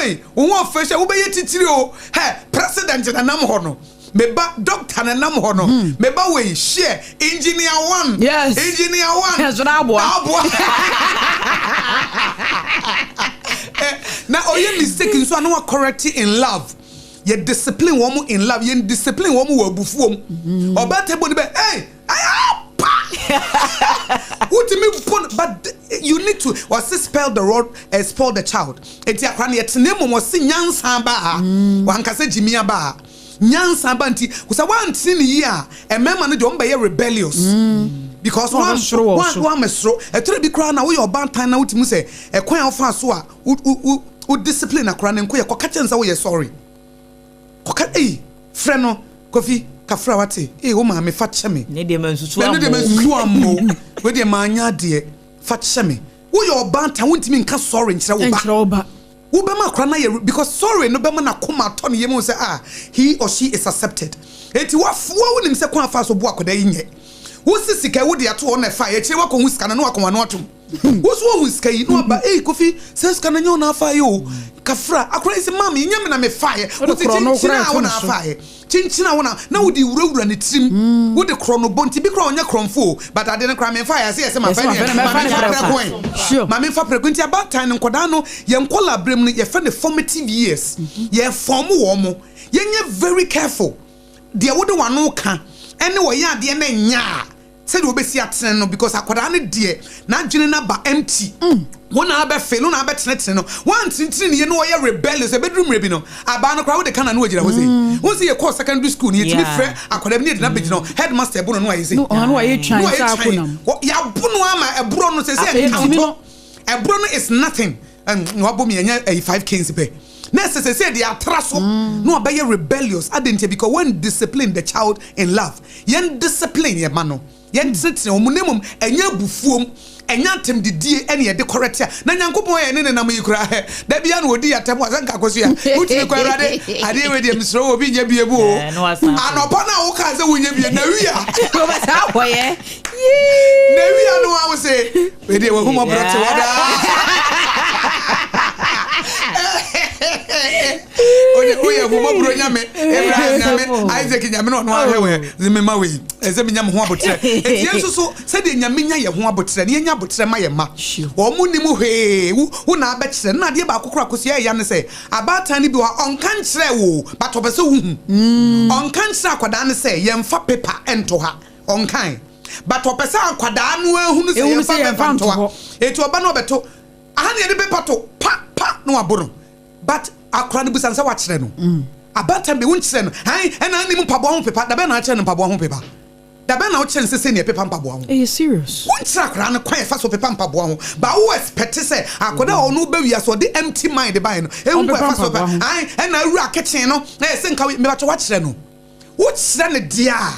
Wei, wo ho ɔfɛ hyɛ, wobɛyɛ titiri o. Hɛ, president na nam hɔ no. Me ba doctor na nam hɔ no. Me ba wei, hyɛ, engineer one. Yes. Engineer one. Yes, na aboa. Aboa. Eh, na ɔyɛ mistake nso a na wa correct in love. Yɛ discipline wɔn in love, yɛn discipline wɔn wɔ abufuo mu. Ɔbaa table no bɛ, hey, ayɛ pa. Wotumi bɔ no, but you need to, wɔse spell the rod, spoil the child. Eti akora no yɛtena mu, wɔse nyansa ba ha, wankasa gyimi aba ha. Nyansa ba nti, sɛ wantene ne yie a, mmarima no deɛ wɔn bɛyɛ rebellious. Because Wɔn bɛsoro wɔ so. wɔn amɛsoro. Ɛtɔrɔ bi koraa na woyɛ ɔbaatan na wotumi sɛ ɛkwan a wofa so a wo discipline akora no nko yɛ kɔka kyɛn sɛ woyɛ sorry. Kɔka eyi frɛ no Kofi kafra wate ee wo maame fa kyɛ me. Ne deɛ mansusu Ɛno deɛ ammɔ. mansusu ammɔ. Wei deɛ manya adeɛ fa kyɛ me. Woyɛ ɔbaatan wontumi nka sorry nkyerɛ wo ba. Nkyerɛ wo ba. Wobɛma akora no ayɛ because sorry no bɛma n'akoma atɔ ne yam sɛ ah, he or she is accepted. Eti wafoa wonim sɛ kwan afa so bo akwadaa yi nyɛ. Wosi sika wo de ato hɔ na ɛfa akyire wakɔhu sika no na wakɔma no atom. Woso wahu sika yi na waba ei Kofi sɛ sika no nyɛ wo na afa yi o. Kafra akora yi sɛ maame nyɛ me na mefaeɛ. Wode Wosi korɔ no kyinkyini koraa a wo ɛto na ne so. afaeɛ. Kyinkyini a wo na wode wurawura ne tirim. Wode korɔ no bɔ nti bi koraa ɔnyɛ korɔmfo o but ade no koraa memfaeɛ ase yɛ sɛ mafa Yɛsɛ mafa ne no, mɛfa maame ne mfa prɛko. prɛko ɛ. Maame mfa prɛko nti abaatan no nkɔdaa no yɛn nkɔla berɛ mu no yɛfrɛ no formative years. Yɛ form wɔ mo. Yɛnyɛ very careful. Deɛ wode w'ano ka ɛne wɔyɛ adeɛ no nyɛ a sɛdeɛ wobɛsi atene no because akwadaa no deɛ n'adwene no aba empty. Wo na abɛfe no na abɛtenetene no wantenetene ne yɛ na ɔyɛ rebellious ɛbɛduru mmerɛ bi no abaa no koraa wode ka na no wagyina hɔ sei wo sɛ yɛkɔɔ secondary school no yɛtumi frɛ akwadaa bi ne yɛde no abɛgyina hɔ headmaster ɛbo no no ayɛ sei No, ɔno wayɛ twan no sɛ ayɛ akonam. twan yɛabo no ama ɛborɔ no sɛ sɛ Ah, ɛntumi ɛnkantɔ no. ɛborɔ no is nothing. Na wabɔ mi ɛnyɛ ɛyi 5 kings pɛ na ɛsɛ sɛ sɛ deɛ atra so na ɔbɛyɛ rebellious adi ntia because when discipline the child in love, yɛn discipline yɛ ma no, yɛn tenetene wɔn ne mom ɛnyɛ abufuom, ɛnyɛ atɛmdidie ɛne yɛde correct a na Nyankopɔn yɛ ne nenam yi koraa ɛ dabi ya na odi atɛm a sɛ nka akɔso ya wotumi kɔ Awurade adeɛ wei deɛ mesrɛ wo obi nyɛ bie mu o. Eh, na wasan akɔ. Anɔpa no a wokaa sɛ wonyɛ bie na wia Wobɛsa akɔyɛ. na wia no a wo se wei deɛ wahu mɔborɔ te hɔ daa. Woyɛ humɔborɔ nyame, Abraham nyame, Isaac nyame na ɔno ahwɛ wɛ mema wei ɛsɛ menya me ho abotrɛ. Ɛnti yɛn nso so sɛdeɛ Nyame nya yɛ ho abotrɛ ne yɛnya abotrɛ ma yɛ ma wɔn mo nim hwee wo na abɛkyerɛ na adeɛ baako koraa kɔsi ɛyɛ ne sɛ abaatan no bi wɔ hɔ a ɔnka nkyerɛ wo but ɔpɛ sɛ wohu. Ɔnka nkyerɛ akwadaa no sɛ yɛmfa paper nto ha, ɔnkan but ɔpɛ sɛ akwadaa no ahunu sɛ Ehunu yɛmfa sɛ paper yɛmfa nto ha nto hɔ. Eti ɔba no ɔbɛto aha ne yɛde paper to pa pa na wabɔ no but akwadaa no busa no sɛ wakyerɛ no. Abaatan bi wonkyerɛ no han ɛna anim mpaboa ho pepa dabɛn na akyerɛ no mpaboa ho pepa dabɛn na wokyerɛ no sɛ sɛnea pepa mpaboa ho. Ɛyɛ serious. Wonkyerɛ akwadaa no kwan ɛfa so pepa mpaboa ho ba wo expect sɛ akwadaa a ɔno bɛwia so ɔde empty mind bae no ehu kwan Ɔmpepa ɛfa so pepa mpaboa ho. han ɛna awura kitchen no na ɛsɛ nka mebatɔ wakyerɛ no wokyerɛ no deɛ a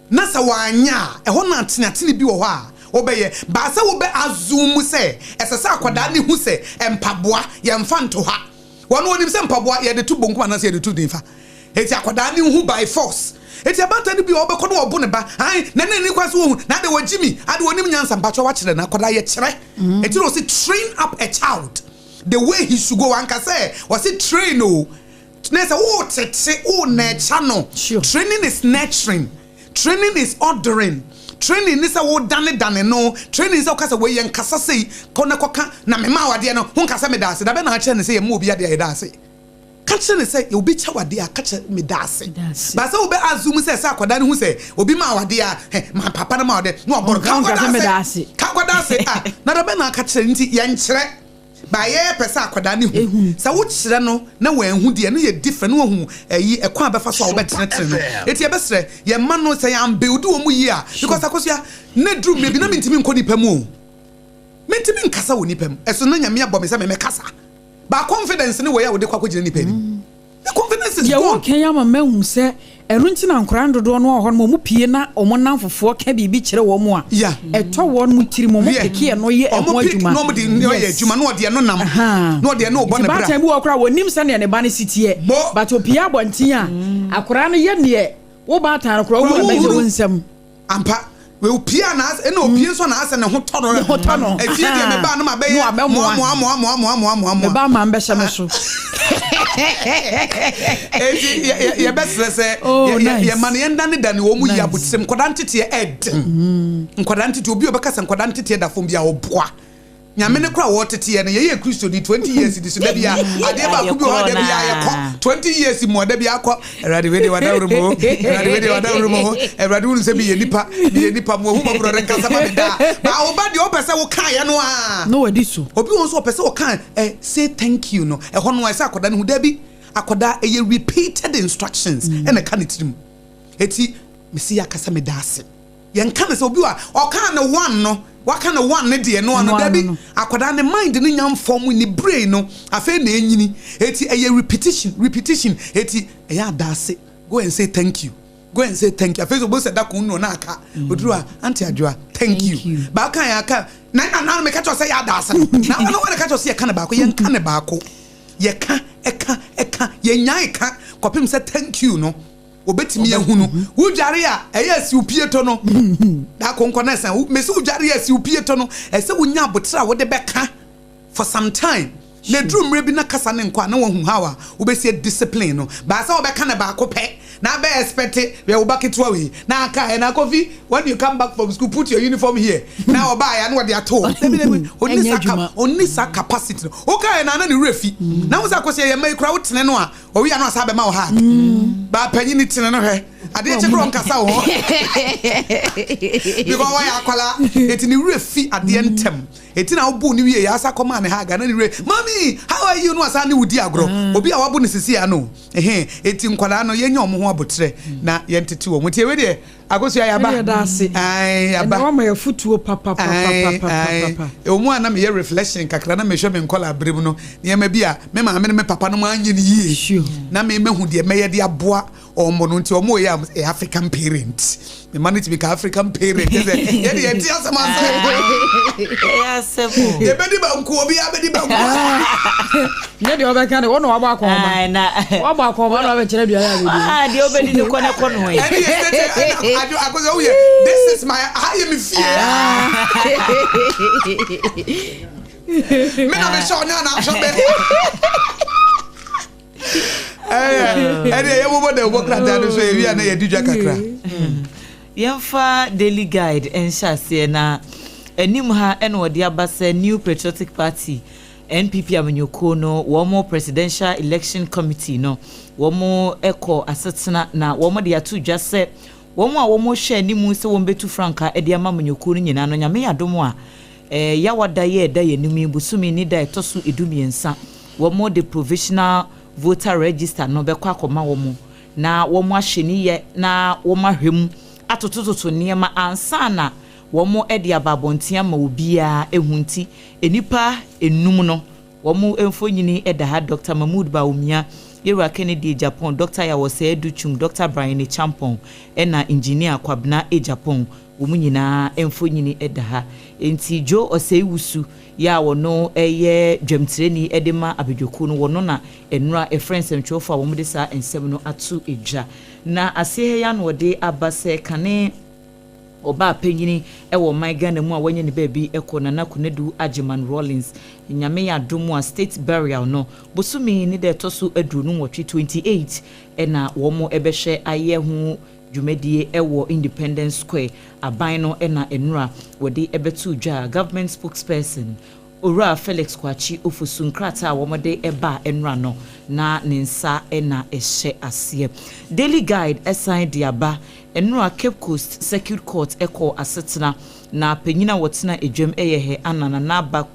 na sɛ wanya a ɛhɔ na ateneatene bi wɔ hɔ a wobɛyɛ baasa wobɛ assume sɛ ɛsɛ sɛ akwadaa ne hu sɛ mpaboa yɛmfa nto ha. Wɔn wɔnim sɛ mpaboa yɛde to bonkum anaasɛ yɛde to nifa eti akwadaa ne hu by force eti abaatan no bi a ɔbɛkɔ no ɔbo ne ba ayi na ne ni kwan so wɔhu na ade wɔ gyimi ade wɔnim nyansa mpatsɔ wakyerɛ na akwadaa yɛ kyerɛ eti na ɔsi train up a child the way he should go. Wanka sɛ ɔsi train o na sɛ wo tete wo nurture no. Training is nurturing, training is ordering, training ni sɛ wo dane dane no, training sɛ woka sɛ wei yɛ nkasa sei kɔ na kɔka na mema wadeɛ no ho nkasa meda ase dabɛ na akyerɛ ne sɛ yɛma obi adeɛ a yɛda ase ka kyerɛ ne sɛ obi kyɛ wadeɛ a ka kyerɛ meda ase. Meda ase. Ba sɛ wobɛ assume sɛ akwadaa no hu sɛ obi ma wadeɛ a hɛ ma papa no ma wadeɛ na wabɔ no Ɔnka ka sɛ meda ase. ka akwadaa ase a na dabɛ na aka kyerɛ nti yɛnkyerɛ ba yɛpɛ sɛ akwadaa no hu sɛ wokyerɛ no na wɔanhu deɛ no yɛ different na wɔhu ɛyi ɛkwan a bɛfa so a wɔbɛtenetene no. Eti yɛbɛsrɛ yɛma no sɛ yɛn build wɔn mu yie a because Akosua ne duru mmerɛ bi na mentumi nkɔ nipa mu o, mentumi nkasa wɔ nipa mu ɛso na Nyame abɔ me sɛ mɛmɛkasa ba confidence ne wɔ yɛ a wɔde kɔ akɔgyina nipa anim, the confidence is Deɛ gone. wɔka ama mahu sɛ ɛno nti na nkwaraa dodoɔ no wɔ hɔ no ɔmo pie na ɔmo nam fofoɔ ka biribi kyerɛ wɔn mu a ɛtɔ wɔn mu tiri mu ɔmo pick ɛno yɛ ɛho Ɔmo pick adwuma. na ɔmo de ne ɔyɛ adwuma na ɔde ɛno nam na ɔde ɛno bɔ Nti ne bra. Baatan bi wɔ koraa wɔnim sɛnea ne ba no si teɛ but opie abɔnten a akwaraa no yɛ neɛ wo baatan no koraa wohu Koraa ɛbɛgye wohunu. wo nsam. Ampa. Opie a na ɛna opie nso na asɛ ne ho tɔ no. Ne ho tɔ no. Efie deɛ me ba no ma bɛyɛ moa moa moa moa moa moa moa moa. Me ba ma mbɛhyɛ me so. Eti yɛbɛsrɛ sɛ oh, yɛma no yɛndane dane wɔn mu yi abotirim. Nkwadaa nteteɛ ɛden. Nkwadaa nteteɛ, obi a ɔbɛka sɛ nkwadaa nteteɛ da fam bi a ɔboa. Nyame no kora wɔtete yɛ no, yɛyɛ Kristoni 20 years ni so da bia adeɛ baako bi wɔ hɔ da bia yɛkɔ 20 years mu da bia akɔ. Awurade wei deɛ wadaworo mu o, Awurade wei deɛ wadaworo mu o, Awurade wunu sɛ meyɛ nipa, meyɛ nipa mu ohu mɔborɔ de nkasa ma me daa. Ba wo ba deɛ ɔpɛ sɛ woka yɛ no a na wadi so. Obi wɔ nso ɔpɛ sɛ ɔka eh, say thank you no, ɛhɔ no ɛsɛ akɔda no hu dabi akɔda ɛyɛ repeated instructions ɛna ɛka ne tirim. Eti mesi yɛ akasa meda ase. Yɛnka no sɛ obi a ɔkaa no one no, waka no one ne deɛ no ano. Dabi, akwadaa ne mind no nya nfɔm, ne brain no afei na ɛnyini. Eti ɛyɛ repetition, repetition. Eti ɛyɛ adaase. Go and say thank you. Go and say thank you. Afei sɛ obo sɛ da kun no na aka. Oduru a, Auntie Adwoa, thank you. Baaka yɛ aka. Na na na meka kyerɛ sɛ yɛ adaase no. Na na wɔn ka kyerɛ sɛ yɛka ne baako, yɛnka ne baako. Yɛka, ɛka, ɛka, yɛnyae ka kɔpem sɛ thank you no. Obetumi ahunu. Wodware a, ɛyɛ asiw pie tɔ no. Daako nkɔ na ɛsan. Mesi wodware a asiw pie tɔ no, ɛsɛ wonya abotere a wode bɛka for some time. Na eduru mmerɛ bi na kasa ne nkɔ a, na wahu how a wobɛsi discipline no. Baasa wɔbɛka no baako pɛ, na abɛ expect hwɛ wo ba ketewa wei, na aka ɛ na Kofi, when you come back from school, put your uniform here. Na ɔbaa ya na wɔde ato hɔ. Dabi dabi, onni saa onni saa capacity no. Woka ɛ na na ne werɛ fi. Na wo sɛ akɔsi ɛyɛ mma yi koraa wotene no a, Ɔwia no asa bɛma wo hug. Baa panyin ni tene no hwɛ. Adeɛ kye korɔ nkasa wo ho. Because wɔyɛ akwala. Eti ne werɛ fi adeɛ ntɛm. Eti na wobu ne wie yɛ asa kɔmaa ne hug ana ne werɛ. Mommy, how are you? No asa ne wo di agorɔ. Obi a wabo ne sisi ano. Ehe. Eti nkwadaa no yɛnya wɔn ho abotrɛ na yɛntete wɔn. Nti ewe deɛ Akosua yaba. Ɛne yɛda ase. Ae yaba. Ɛnɛ wama yɛ futuo papapapapapa. Ɛwɔ mu a na meyɛ reflection kakra na mehwɛ me nkɔla abere mu no, nneɛma bi a me maame ne me papa no anyɛ no yie. Sure. Na me mahu deɛ mɛyɛ de aboa wɔn no nti wɔn yɛ a African parent. Me ma no tumi ka African parent sɛ yɛde yɛte asɛm ase. Ɛyɛ asɛm o. Yɛbɛdi banku, obiara bɛdi banku. Nyɛ deɛ ɔbɛka de, wɔn na wabɔ akɔnma. Wabɔ akɔnma na wabɛkyerɛ aduane a bɛdi. Ah, deɛ ɔbɛdi no kɔ na kɔ no ɛ. Ɛne yɛ sɛ ɛna adwo akɔsɛ woyɛ this is my aha yɛ me fie. Me na mehyɛ ɔne ana ahwɛ bɛ. Ɛne yɛ bɔbɔ dɛ wobɔ krataa no so yɛwie a na yɛdi dwa kakra. Yɛmfa Daily Guide nhyɛ aseɛ na anim ha ɛna wɔde aba sɛ New Patriotic Party NPP amanyɔkuo no wɔn Presidential Election Committee no wɔn kɔ asetena na wɔn de ato dwa sɛ wɔn a wɔn hwɛ anim sɛ wɔn bɛtu frankaa de ama amanyɔkuo no nyinaa no Nyame yɛ adom a Yawada yɛ ɛda yɛn anim yi bosome ne da ɛtɔ so 13 wɔn de provisional voter register no bɛkɔ akɔma wɔn na wɔn ahyɛ ne yɛ na wɔn ahwɛ mu atotototo nneɛma ansa na wɔde aba abɔnten ama obiara ahu nti, nnipa nnum no, wɔn mfonini da ha, Dɔkta Mahmood Bawumia, Yewura Kennedy Agyapong, Dɔkta Yaw Osei Adutwum, Dɔkta Brian Acheampong, ɛna Engineer Kwabena Agyapong, wɔn nyinaa mfonini da ha. Enti Joe Osei Wusu yi a ɔno yɛ dwamtirani de ma abadwakuo no, ɔno na nnora ɛfrɛ nsɛmtwerɛfoɔ a wɔde saa nsɛm no ato dwa. Na aseɛ ha yi ara na ɔde aba sɛ kane Ɔbaa panyini wɔ ɔman Ghana mu a wanya ne baabi kɔ, Nana Konadu Agyeman Rawlings. Nyame yɛ adom a state burial no, bosome yi ne da ɛtɔ so 28, 28, na wɔn bɛhwɛ ayɛ ho dwumadie wɔ Independence Square. Aban no na nnora wɔde bɛtoo dwa. Government spokesperson, Owura Felix Kwakye Ofosu nkrataa a wɔde baa nnora no, na ne nsa na ɛhyɛ aseɛ. Daily Guide san de aba, Nnora Cape Coast Circuit Court kɔɔ asetena, na panyin a wɔtena dwam yɛ Her Anna Nana Aba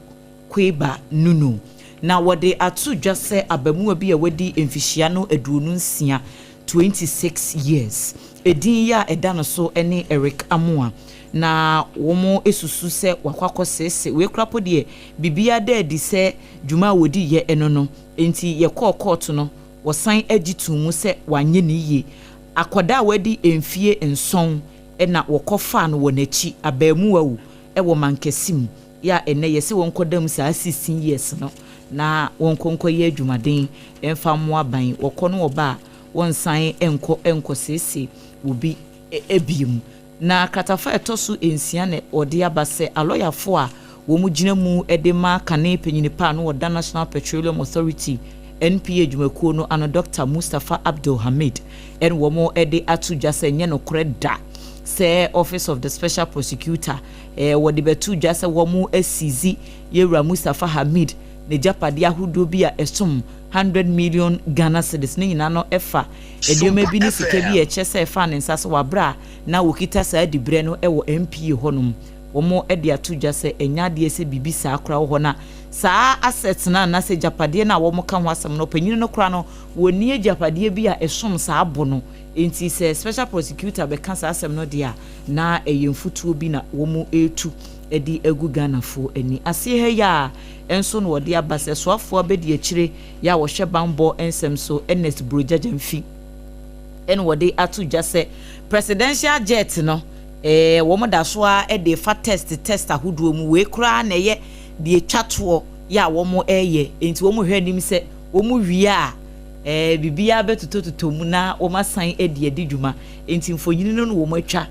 Kweba Nunu. Na wɔde ato dwa sɛ abamuwa bi a wadi mfihyia no 26, 26 years, edin yi a ɛda no so ne Eric Amoah, na wɔsusu sɛ wakɔ akɔseese. Wei koraa po deɛ, biribiara da adi sɛ dwuma a wɔdiiɛ no no nti yɛkɔɔ kɔɔto no, wɔsan gye too mu sɛ wanyɛ no yie. Akwadaa a wadi mfie 7 na wɔkɔfaa no wɔ n'akyi, abaamuwa o, wɔ mankɛse mu, yɛ a ɛnnɛ yɛse wɔnkɔda mu saa 16 years no na wɔnkɔ nkɔyɛ adwumaden mfa mmoa aban, wɔkɔ no wɔba a wɔnsan nkɔ nkɔseese obi bio. Na kratafa a ɛtɔ so nsia na wɔde aba sɛ alɔyafoɔ a wɔgyina mu de ma kane panyin pa a na ɔda National Petroleum Authority, NPA, dwumakuo no ano Dɔkta Mustapha Abdul Hamid ne wɔn de ato dwa sɛ ɛnyɛ nokorɛ da sɛ Office of the Special Prosecutor wɔde bɛto dwa sɛ wɔn asizi Yɛwura Mustapha Hamid n'agyapadeɛ ahodoɔ bi a ɛsom 100 million Ghana cedis ne nyinaa no ɛfa nneɛma bi ne sika bi a ɛkyɛ sɛ ɛfaa ne nsa so wɔ aberɛ a na wɔkita saa diberɛ no wɔ NPA hɔnom. Wɔde ato dwa sɛ ɛnyɛ adeɛ sɛ biribi saa koraa wɔ hɔ na saa assets no anaasɛ agyapadeɛ no a wɔka ho asɛm no ɔpanyin no koraa no wɔnni agyapadeɛ bi a ɛsom saa bo no. Enti sɛ special prosecutor bɛka saa asɛm no deɛ a na ɛyɛ mfutuo bi na wɔretu de agu Ghanafoɔ ani. Aseɛ ha yi ara nso na wɔde aba sɛ soafoɔ abadiakyire yɛ a wɔhwɛ banbɔ nsɛm so Ernest Brogya Gyamfi na wɔde ato dwa sɛ presidential jet no Ɛɛ wɔn da so ara de refa test test ahodoɔ mu. Wei koraa na ɛyɛ deɛ ɛtwa toɔ yɛ a wɔn reyɛ. Nti wɔn hwɛ anim sɛ wɔn wie a ɛɛ biribiara bɛtotɔtotɔ mu na wɔn asan de adi dwuma. Nti mfonini no na wɔn atwa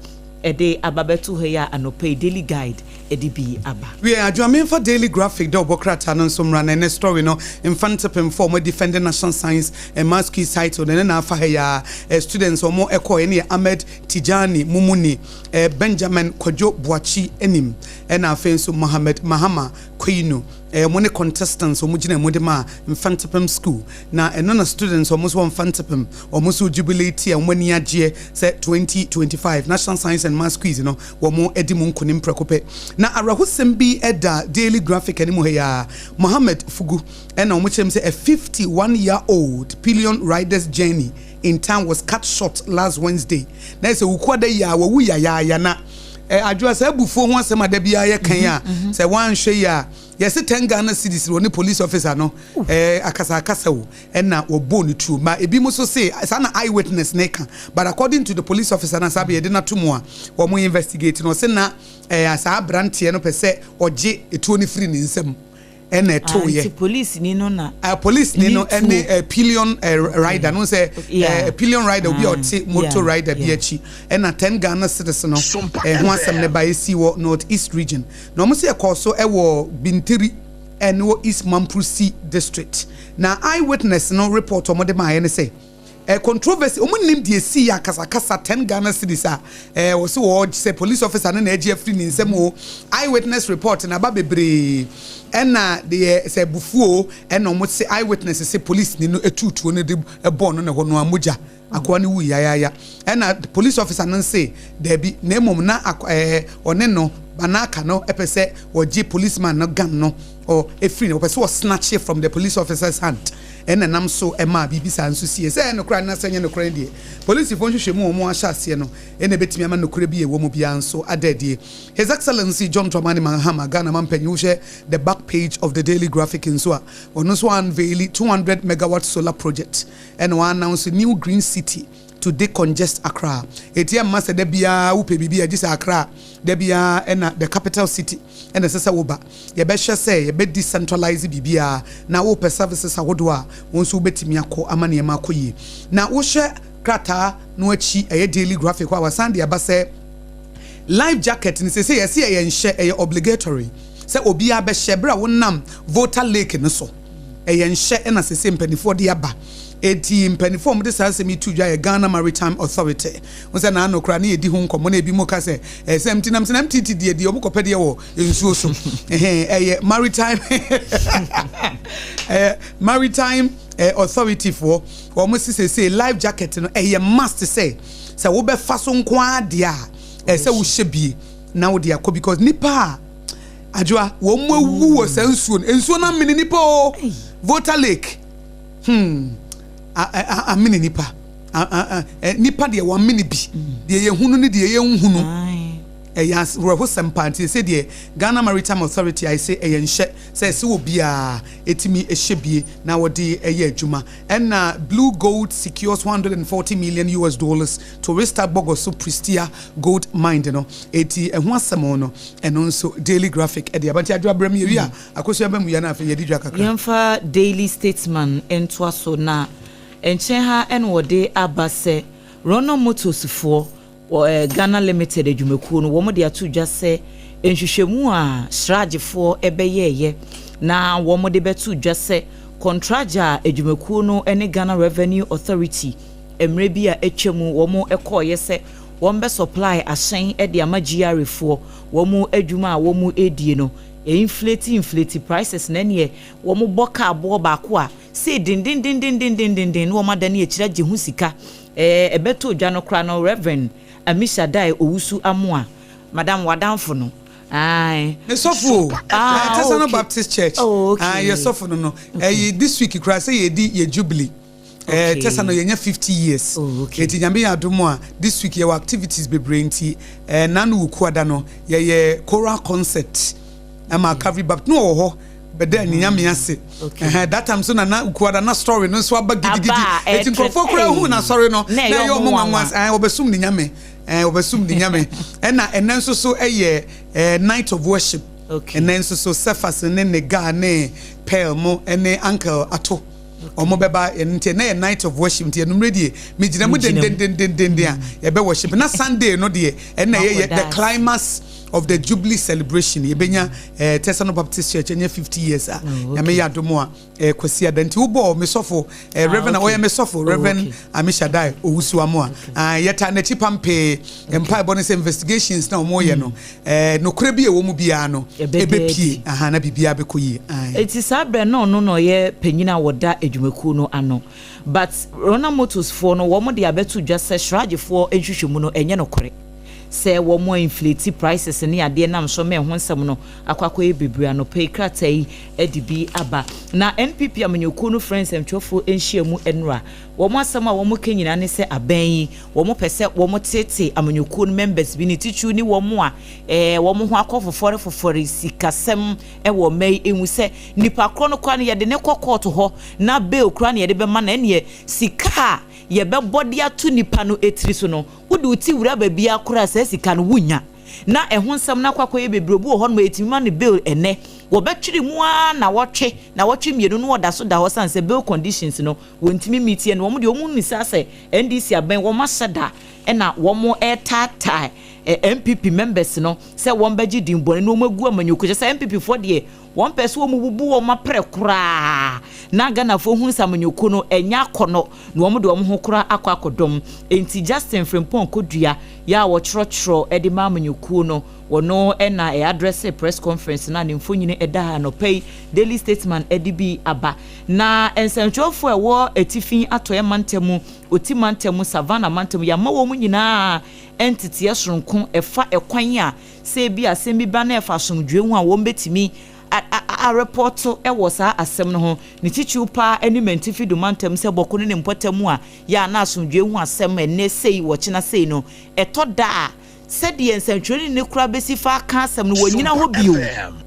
de aba bɛto ha yi a anɔpa yi Daily Guide de bi aba. Wiɛ, Adwoa menfa Daily Graphic dɛ ɔbɔ krataa no nso mmra na ɛnɛ story no mfa ntepemfo a wɔn defend National Science and Maths Quiz title no ɛne na afa ha yi ara. Students a wɔn kɔɔɛ no yɛ Ahmed Tijani Mumuni, Benjamin Kwadwo Boakye anim, ɛna afei nso Mohammed Mahama Kwainu. Wɔn ne contestants a wɔgyina mu de maa Mfantepem School. Na ɛno na students a wɔn nso wɔ Mfantepem, wɔn nso jubilate a wɔn ani agyeɛ sɛ 2025 National Science and Maths Quiz no wɔn adi mu nkonim prɛko pɛ. Na awerɛhosɛm bi da Daily Graphic anim ha yi ara, Mohammed Fugu ɛna wɔkyerɛ mu sɛ a 51 year old pillion rider's journey in town was cut short last Wednesday. Na ɛsɛ Wukuada yi a wawu yayaaya na eh, adwoa saa abufuo ho asɛm a da biara yɛ kan a mhm, mhm. sɛ wanhwɛ yi a yɛse 10 Ghana cedis wɔ ne police officer no eh, akasa akasa o ɛna wɔbɔɔ ne tuo ma ebi mo so se saa na eye witness ne ka, but according to the police officer na saa bɛ yɛde no ato mu a wɔn investigate no ɔse na eh, saa aberanteɛ no pɛ sɛ ɔgye etuo no firi ne nsam ɛna ɛtoo yɛ. Ah, nti polisini no na. Uh, polisini no ɛne uh, pillion uh, rider no sɛ uh, pillion rider obi a ɔte motor rider bi akyi ɛna 10 Ghana cedis no ɛho asɛm ne ba esi wɔ North East Region na wɔn sɛ ɛkɔɔ so ɛwɔ Bintiri ɛne wɔ East Mamprusi District na eyewitness no report wɔn de maa yɛ ne sɛ. Eh controversy ɔmo nnim deɛ esii yɛ akasakasa ten Ghana cedis a eh wɔse wɔɔgye sɛ police officer no na agye afiri ne nsam oo eye witness report no aba bebree ɛna deɛ sɛ abufuo oo ɛna ɔmo se eye witness se police ni no tuu tuo no de bɔɔ no na ɛhɔ no ara mogya akoa no wui yayaaya ɛna police officer no nse daabi na mmom na eh ɔne no Banaka no pɛ sɛ wɔgye policeman no gun no ɔ efiri no wɔpɛ sɛ wɔ snatch from the police officer's hand. Ɛna ɛnam so maa biribi saa nso siiɛ. Sɛ ɛyɛ nokorɛ anaasɛ ɛnyɛ nokorɛ no deɛ, polisifoɔ nhwehwɛmu a wɔahyɛ aseɛ no na ɛbɛtumi ama nokorɛ bi a ɛwɔ mu biara nso ada adie. His Excellency John Dramani Mahama, Ghana manpanyin, wohwɛ the back page of the Daily Graphic nso a, ɔno nso unveili 200 megawatt solar project ɛna wa announce new green city to decongest Accra. Enti ɛmma sɛ da biara wopɛ biribi a gye sɛ Accra da biara ɛna the capital city ɛna ɛsɛ sɛ woba. Yɛbɛhwɛ sɛ yɛbɛ decentralise biribiara na wopɛ services ahodoɔ a wo nso wobɛtumi akɔ ama nneɛma akɔ yie. Na wohwɛ krataa no akyi ɛyɛ Daily Graphic hɔ a wasan de aba sɛ life jacket no seesei yɛse ɛyɛ nhyɛ, ɛyɛ obligatory sɛ obiara bɛhyɛ berɛ a wonam Volta Lake no so. Ɛyɛ nhyɛ na sese mpaninfoɔ de aba. Enti mpaninfoɔ a wɔde saa asɛm yi too dwa yɛ Ghana Maritime Authority. Wohu sɛ naano koraa ne yɛdi ho nkɔmmɔ na ebinom ka sɛ ɛyɛ sɛ MT nam sɛ na MTT deɛ deɛ wɔkɔpɛ deɛ wɔ nsuo so. Ɛhɛn, ɛyɛ Maritime ɛyɛ Maritime eh, Authority foɔ. Wɔn se sese life jacket no ɛyɛ must sɛ sɛ wobɛfa so nko ara deɛ a ɛsɛ sɛ wohyɛ bie na wode akɔ because nipa a Adwoa, wɔn mu awu wɔ saa nsuo no. Nsuo no amene nipa o. Volta Lake. Hmm. Amene nipa. Nipa deɛ wɔamene bi. Deɛ yɛhunu ne deɛ yɛnhunu. Ɛyɛ awerɛhosɛm paa nti ɛsɛ deɛ Ghana Maritime Authority ayɛ sɛ ɛyɛ nhyɛ sɛ ɛsɛ obiara ɛtumi ɛhyɛ bie na wɔde ɛyɛ adwuma. Ɛna Blue Gold secures 140 million US dollars to restart Bogoso Prestea Gold Mine no. Eti ɛho asɛm no Ɛno nso Daily Graphic de aba. Nti Adwoa brɛ me yɛwie a, Akosua ba mu yɛ na afei yɛadi dwa kakra. Yɛmfa Daily Statesman ntoa so, na nkyɛn ha na wɔde aba sɛ Rono Motors foɔ, Ghana Limited adwumakuo no, wɔn de ato dwa sɛ nhwehwɛmu a CHRAJfoɔ bɛyɛɛyɛ na wɔn de bɛto dwa sɛ kɔntragya a adwumakuo no ne Ghana Revenue Authority mmerɛ bi a atwa mu wɔn kɔɔyɛ sɛ wɔn bɛ supply ahyɛn de ama GRA foɔ wɔn adwuma a wɔn redie no, inflate inflate prices na ɛneɛ wɔn bɔ kaa boɔ baako a sei dendendendendendenden na wɔn adane akyire agye ho sika. Ɛbɛtɔ dwa no koraa no, Rev. Amishadai Owusu Amoah, Madam w'adamfo no, ae. Me sɔfo o, Ah, Tesano okay. Baptist Church. Oh, okay. Ah, yɛ sɔfo no no. Ɛyi this week koraa sɛ yɛdi yɛ jubilee. Tesano yɛnya 50 years. Oh, okay. Eti Nyame yɛ adom a, this week yɛwɔ activities bebree nti nanu Wukuada no yɛyɛ choral concert ɛma Calvary Baptist no wɔ hɔ bɛda ne Nyame ase. Okay. That time so na na Wukuada na story no nso aba gidigidi. Aba a, Eti nkurɔfoɔ koraa hu na sɔre no Na na ɛyɛ ɛyɛ ɔmo ɔmo nwanwa. nwanwa. Wɔbɛsum ne Nyame. Wɔbɛsum ne Nyame. Ɛna ɛnɛ nso so ɛyɛ night of worship. Ɛnɛ nso so Cephas ne Nega ne Pearl mo ɛne Uncle Ato. Ɔmo bɛba ɛno nti ɛnɛ yɛ night of worship, nti ɛnumere deɛ megyina mu Wogyina mu. dendendendenden a yɛbɛ worship. Na Sunday no deɛ, ɛnna yɛyɛ the Makɔda ase. climax of the jubilee celebration. Yɛbɛnya Tesano Baptist Church ɛnyɛ 50 years a Oh, okay. Nyame yɛ adom a Kwasi ada nti wobɔ me sɔfo Reverend a ɔyɛ me sɔfo, Reverend Amishadai Owusu Amoah. Ah, yɛta n'akyi pampee. Mpaebɔ no sɛ investigations na ɔmo yɛ no, nokorɛ bi a ɛwɔ mu biara no Ɛbɛda ɛbɛpie adi. Aha, na biribiara bɛkɔ yie. Aye. Eti saa berɛ na ɔno na ɔyɛ panyin a wɔda adwumakuo no ano, but Rona Motors foɔ no, wɔn de abɛto dwa sɛ CHRAJfoɔ nhwehwɛmu no ɛnyɛ nokorɛ sɛ wɔn inflate prices ne adeɛ nam so ma ɛho nsɛm no akɔ akɔyɛ bebree. Anɔpɛ yi krataa yi de bi aba na NPP amanyɔkuo no frɛ nsɛmtwerɛfoɔ nhyia mu nnora. Wɔn asɛm a wɔn ka nyinaa ne sɛ abɛn yi wɔn pɛ sɛ wɔn tete amanyɔkuo no members bi, ne titiriw ne wɔn a wɔn ho akɔ fofɔre fofɔre sikasɛm ɛwɔ mma yi ehu sɛ nipa korɔ no koraa no yɛde ne kɔ court hɔ na bail koraa no yɛde bɛma na ɛneɛ sika a yɛbɛbɔ de ato nipa no etiri so no, wode wo ti wura baabi akora saa sika no wunya na ɛho nsɛm no akɔ akɔyɛ bebree. Obi wɔ hɔ nom a yɛtumi ma no bail ɛnɛ, wɔbɛtwere mu ara na wɔtwe na wɔtwe mmienu no, wɔda so da hɔ san sɛ bail conditions no wɔntumi meetie no. Wɔn deɛ, wɔn nisa sɛ NDC abɛn wɔn ahyɛ da ɛna wɔn ɛretaataa NPP members no sɛ wɔn bɛgye din bɔne na wɔn agu amanyɔkuo kyɛ sɛ NPP foɔ deɛ, wɔn pɛ sɛ wɔn bubu wɔn apɛrɛ koraa na Ghanafoɔ hu sɛ amanyɔkuo no ɛnyɛ akɔnɔ na wɔn de wɔn ho koraa akɔ akɔdɔm. Nti Justin Frimpong Kodua yɛ a wɔtwerɛtwerɛ ɛde ma amanyɔkuo no, wɔno ɛna ɛ address press conference na ne mfonini ɛda ha. Anɔpɛ yi Daily Statesman ɛde bi aba na nsɛntwerɛfoɔ a ɛwɔ Atifi Atɔeɛ mantam, Oti mantam, Savannah mantam, yɛama wɔn nyinaa nteteɛ soronko ɛfa ɛkwan a sɛ ebi asɛm bi ba na ɛfa asomdwe ho a wɔn bɛtumi arepɔto ɛwɔ saa asɛm no ho. Ne titiriw paa ne Mantifi do mantam sɛ Bawku ne ne mpɔtam a yɛ a na asomdwe ho asɛm ɛnɛ sei wɔkyena sei no ɛtɔ da a, sɛdeɛ nsɛntwerɛni ne kora bɛsi fa aka asɛm no, wɔnyina hɔ bio,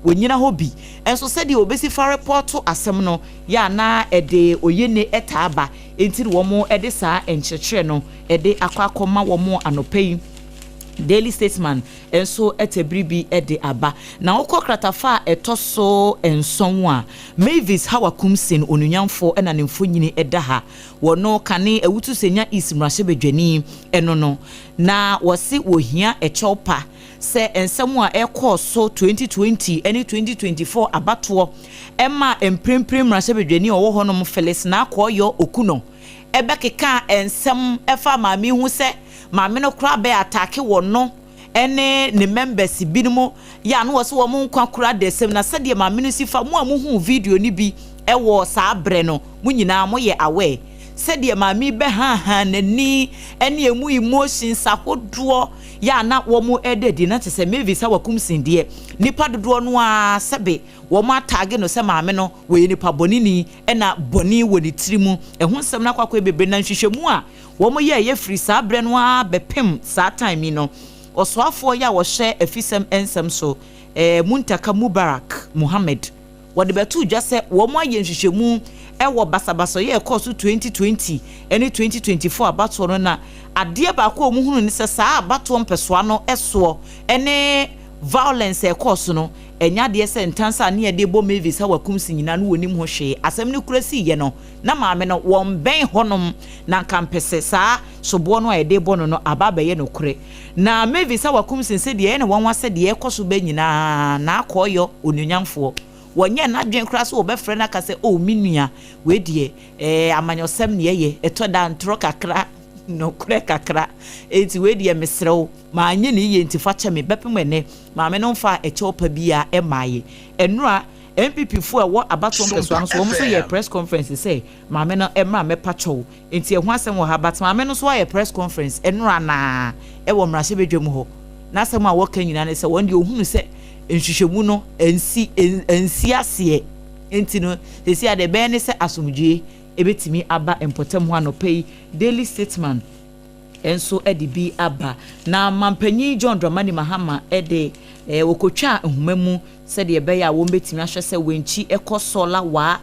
wɔnyina hɔ bi ɛnso sɛdeɛ wɔbɛsi fa repɔto asɛm no yɛ a na ɛde oyene ɛtaa ba. Nti na wɔn ɛde saa nkyerɛkyerɛ no ɛde akɔ akɔma wɔn. Anɔpɛ yi Daily Statesman nso ɛtɛ biribi ɛde aba na wokɔ kratafa a ɛtɔ so 7 a, Mavis Hawa Koomson onunyamfoɔ ɛna ne mfonyini ɛda ha. Wɔno kane Awutu Senya East mmarahyɛbadwani ɛno no na wɔse wɔhia ɛkyɛw pa sɛ nsɛm a ɛkɔɔ so 2020 ne 2024 abatoɔ ɛma mprempren mmarahyɛbadwani a ɔwɔ hɔnom, Phyllis Naa Koryoo Okunor, ɛbɛkeka nsɛm ɛfa maame ho sɛ maame no koraa bɛyɛ attack wɔ no ɛne ne members binom yɛ ano wɔ sɛ wɔn nkwa koraa da asɛm. Na sɛdeɛ maame no si fa mo a mohu video no bi ɛwɔ saa berɛ no, mo nyinaa moyɛ aware sɛdeɛ maame bɛhahan n'ani ɛne emu emotions ahodoɔ yɛ a na wɔn ɛda adi. Na kyerɛ sɛ Mavis Hawa Koomson deɛ, nipa dodoɔ no ara sɛbe wɔn atag no sɛ maame no wɔyɛ nipa bɔneni ɛna bɔne wɔ ne tiri mu. Ɛho nsɛm no akɔ akɔyɛ bebree na nhwehwɛmu a wɔn yɛ ɛyɛ firi saa berɛ no ara bɛpem saa time yi no, ɔsoafoɔ yi a wɔhyɛ afisɛm nsɛm so, Muntaka Mubarak Muhammed, wɔde bɛto dwa sɛ wɔn ayɛ nhwehwɛmu ɛwɔ basabasayɛ ɛkɔɔ so 2020 ɛne 2024 abatoɔ no, na adeɛ baako a wɔn hunu ne sɛ saa abatoɔ mpɛsoa no ɛsoɔ ɛne violence ɛkɔɔ so no. Ɛnyɛ adeɛ sɛ ntansa a ne yɛde rebɔ Mavis Hawa Kumsi nyinaa no wɔnim ho hwee. Asɛm no kura siiɛ no, na maame no wɔmbɛn hɔnom na anka mpɛ sɛ saa soboɔ no a yɛde rebɔ no no aba abɛyɛ nokorɛ. Na Mavis Hawa Kumsi sɛ deɛ ɛyɛ no nwanwa sɛ deɛ ɛrekɔ so bɛ nyinaa n'akɔɔyɔ onuonyamfoɔ. Wɔnyɛɛ n'adwene koraa sɛ wɔbɛfrɛ no aka sɛ, Oh, me nua, wei deɛ, ɛɛ, amanyɔsɛm na yɛyɛ, ɛtɔ da a ntorɔ kakra, nokorɛ kakra, enti wei deɛ mesrɛ wo, manyɛ no yie nti fa kyɛ me. Bɛpem ɛnnɛ, maame no mfaa ɛkyɛw pa biara mmaeɛ. Ɛnnora, NPP foɔ a ɛwɔ abatoɔ mpɛsoa no so, wɔn nso yɛɛ press conference sɛ maame no mmra mmɛpa kyɛw. Enti ɛho asɛm wɔ ha, but maame no nso ayɛ press conference ɛnnora no ara ɛwɔ mmarahyɛbadwam hɔ. N'asɛm a wɔka nyinaa ne sɛ wɔn deɛ wɔhunu sɛ nhwehwɛmu no ansi ansi aseɛ nti no seesei a deɛ ɛbɛyɛ ne sɛ asomdwoeɛ ɛbɛtumi aba mpɔtam hɔ anɔpa yi Daily Statesman nso de bi aba na mampanyin John Dramani Mahama de eh, wɔkɔtwaa nhoma mu sɛdeɛ ɛbɛyɛ a wɔbɛtumi ahwɛ sɛ wɔnkyi kɔ sɔla waa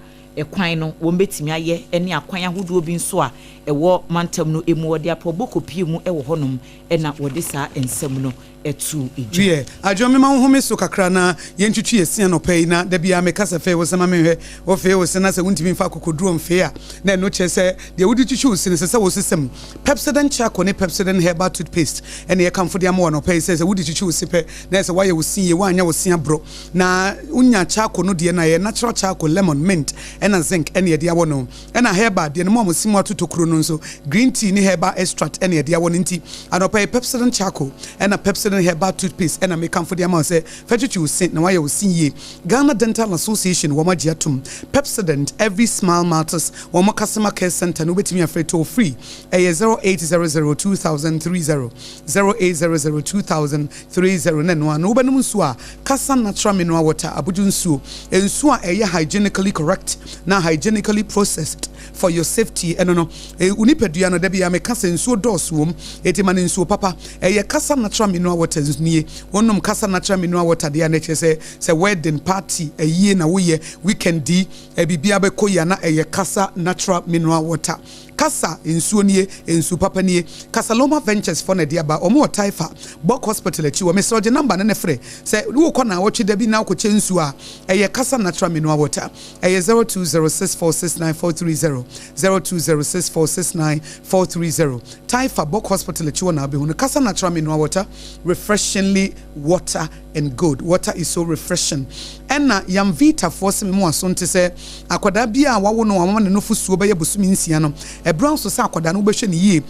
kwan no wɔbɛtumi ayɛ ne akwan ahodoɔ bi nso a ɛwɔ mantam no mu wɔde aprɔbɔ kɔpie mu wɔ hɔnom na wɔde saa nsɛm no too dwa. Wiɛ, Adwoa mema wo home so kakra na yɛntwitwi yɛn se anɔpa yi na da biara meka sɛ fee wo se ma menhwɛ. Wofee wo se na sɛ wontumi mfa akokoduro mfee a, na ɛno kyerɛ sɛ deɛ wode twitwi wo se no ɛsɛ sɛ wosesa mu. Pepsodent Charcoal ne Pepsodent Herbal Toothpaste na yɛkamfo de ama wo anɔpa yi sɛ sɛ wode twitwi wo se pɛ na ɛsɛ woayɛ wo se yie, woanyɛ wo se aborɔ na wonya charcoal no deɛ no a ɛyɛ natural charcoal, lemon, mint ɛna zinc ɛna yɛde awɔ no. Ɛna herbal deɛ no mo a mo se mo ato tokuro no nso green tea ne herbal extract ɛna yɛde awɔ no nti anɔpa yi Pepsodent charcoal ɛna Pepsodent herbal toothpaste ɛna mekamfo de ama wo sɛ fa twitwi wo se na woayɛ wo se yie. Ghana Dental Association wɔn agye atom Pepsodent every smile matters wɔn customer care center no wobɛtumi afrɛ toll free ɛyɛ 0800 2030 0800 2030 na ɛno ara no wobɛnom nsuo a Kasa natural mineral water abodwo nsuo, nsuo a ɛyɛ hygienically correct na hygienically processed for your safety ɛno no wo nipadua no da biara meka sɛ nsuo dɔɔso wom enti ma no nsuo papa ɛyɛ Kasa natural mineral water nie wonom Kasa natural mineral water deɛ a na ɛkyerɛ sɛ sɛ wedding party ayie na woyɛ weekend yi biribiara bɛkɔ yie a na ɛyɛ Kasa natural mineral water. Kasa nsuo nie, nsu papa nie. Kasaloma Ventures foɔ na ɛde aba. Wɔn wɔ Taifa, Bok Hospital akyi hɔ. Mesrɛ wo gye number no ne frɛ. Sɛ wokɔ naawɔtwe da bi na wokɔkyɛ nsuo a, ɛyɛ Kasa Natural Mineral Water. Ɛyɛ 0206469430, 0206469430. Taifa, Bok Hospital akyi hɔ na wobɛhu no. Kasa Natural Mineral Water, refreshingly water and good. Water is so refreshing. Ɛna Yamvita foɔ se me mo aso nte sɛ akwadaa biara a wawo no a wama ne nufosuo bɛyɛ bosome nsia no, ɛberɛ nso sɛ akwadaa no wobɛhwɛ no yie.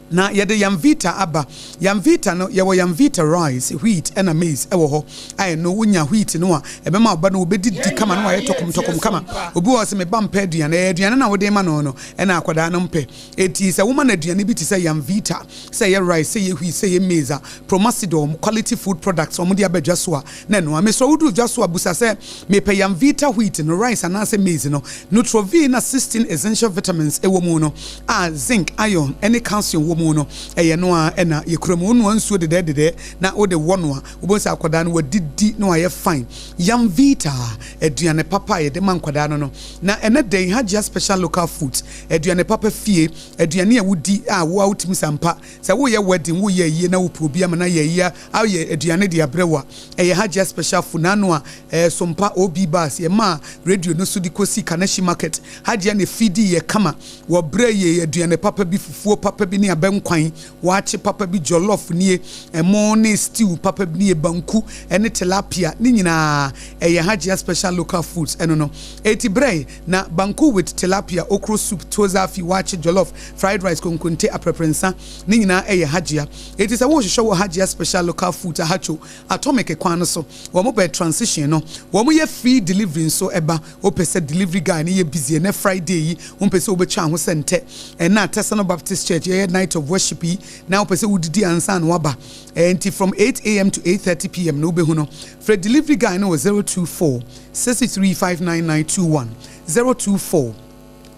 Na yɛde Yamvita aba. Yamvita no, yɛwɔ Yamvita rice, wheat ɛna maize ɛwɔ hɔ a ɛno wonya wheat no a ɛbɛma wo ba no ɔbɛdidi kama na wayɛ tɔkɔm tɔkɔm kama. Obi wɔ hɔ sɛ me ba mpɛ aduane, ɛyɛ aduane no a wode rema no no ɛna akwadaa no mpɛ. Enti sɛ woma no aduane bi te sɛ Yamvita, sɛ ɛyɛ rice, sɛ ɛyɛ wheat, sɛ ɛyɛ maize a, Promasidor, quality food products a wɔde aba dwa so a, na ɛno ara. Mesrɛ wo, woduru dwa so a, bisa sɛ, Mepɛ Yamvita wheat no, rice anaasɛ maize no? Nutrovin a 16 essential vitamins wɔ mu no, a zinc, iron, ne calcium wɔ mu no, ɛyɛ ɛno ara na yɛkura mu. Wonoa nsuo dedɛɛdedɛɛ na wode wɔ no a, wobɛhu sɛ akwadaa no wadidi na wayɛ fine. Yamvita, aduane papa a yɛde ma nkwadaa no no. Na ɛnnɛ da yi, Hajia Special Local Foods, aduane papa fie, aduane a wodi a wo ara wotumi sɛ ampa, Sɛ woreyɛ wedding, woreyɛ ayie na wopɛ obi ama no ayɛ ayie ayɛ aduane de abrɛ wo a, ɛyɛ Hajia Special Food. N'ano a ɛyɛ Sompa OB Bus, yɛmaa radio no so de kɔsi Kaneshie Market. Hajia na ɛfiidii yɛ kama. Wɔbrɛɛ yɛn aduane papa bi, fufuo papa bi ne abɛnkwan, waakye papa bi, jollof nie, ɛmo ne stew papa bi nie, banku ne tilapia, ne nyinaa ɛyɛ Hajia Special Local Foods ɛno no. Enti brɛ na banku with tilapia, okro soup, tuozafi, waakye, jollof, Fried rice, konkonte, aprɛprɛnsa, ne nyinaa yɛ Hajia. Enti sɛ worehwehwɛ wɔ Hajia Special Local Foods Ahacho, Atomic kwan no so, wɔn bɛn transition no. Wɔn yɛ free delivery nso ɛba. Wopɛ sɛ delivery guy no yɛ busy ɛnɛ Friday yi, wompɛ sɛ wobɛtwa ho sɛ ntɛ. Ɛnnɛ Atesano Baptist Church yɛyɛ night of worship yi na wopɛ sɛ wodidi ansa na woaba. Enti from 8am to 8:30 pm no wobɛhu no. Frɛ delivery guy no wɔ 024 63 59921, 024.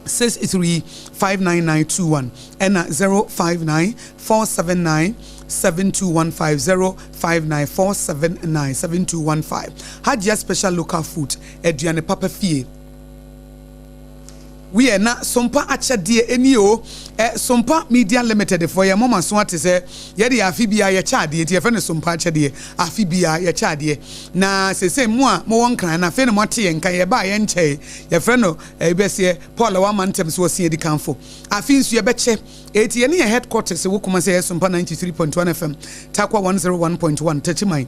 6359921 ɛna 059479 7215 059479 7215 Hajia special local food aduane papa fie. Wiɛ, na Sompa akyɛdeɛ nie o. Ɛ, Sompa Media Limited foɔ, yɛn moma so ate sɛ yɛdeɛ afe biara yɛkyɛ adeɛ, nti yɛfrɛ no Sompa akyɛdeɛ. Afe biara yɛkyɛ adeɛ. Na seesei mo a mowɔ Nkran no, afei na moate yɛn nka, yɛbaa yɛnkyɛe. Yɛfrɛ no, ɛ, bɛseɛ, Paul a wama ntɛm so ɔse adikanfo. Afe nso yɛbɛkyɛ. Enti yɛne yɛn headquarters wɔ Kumasi a ɛyɛ Sompa 93.1 FM, Tarkwa 101.1, Techiman,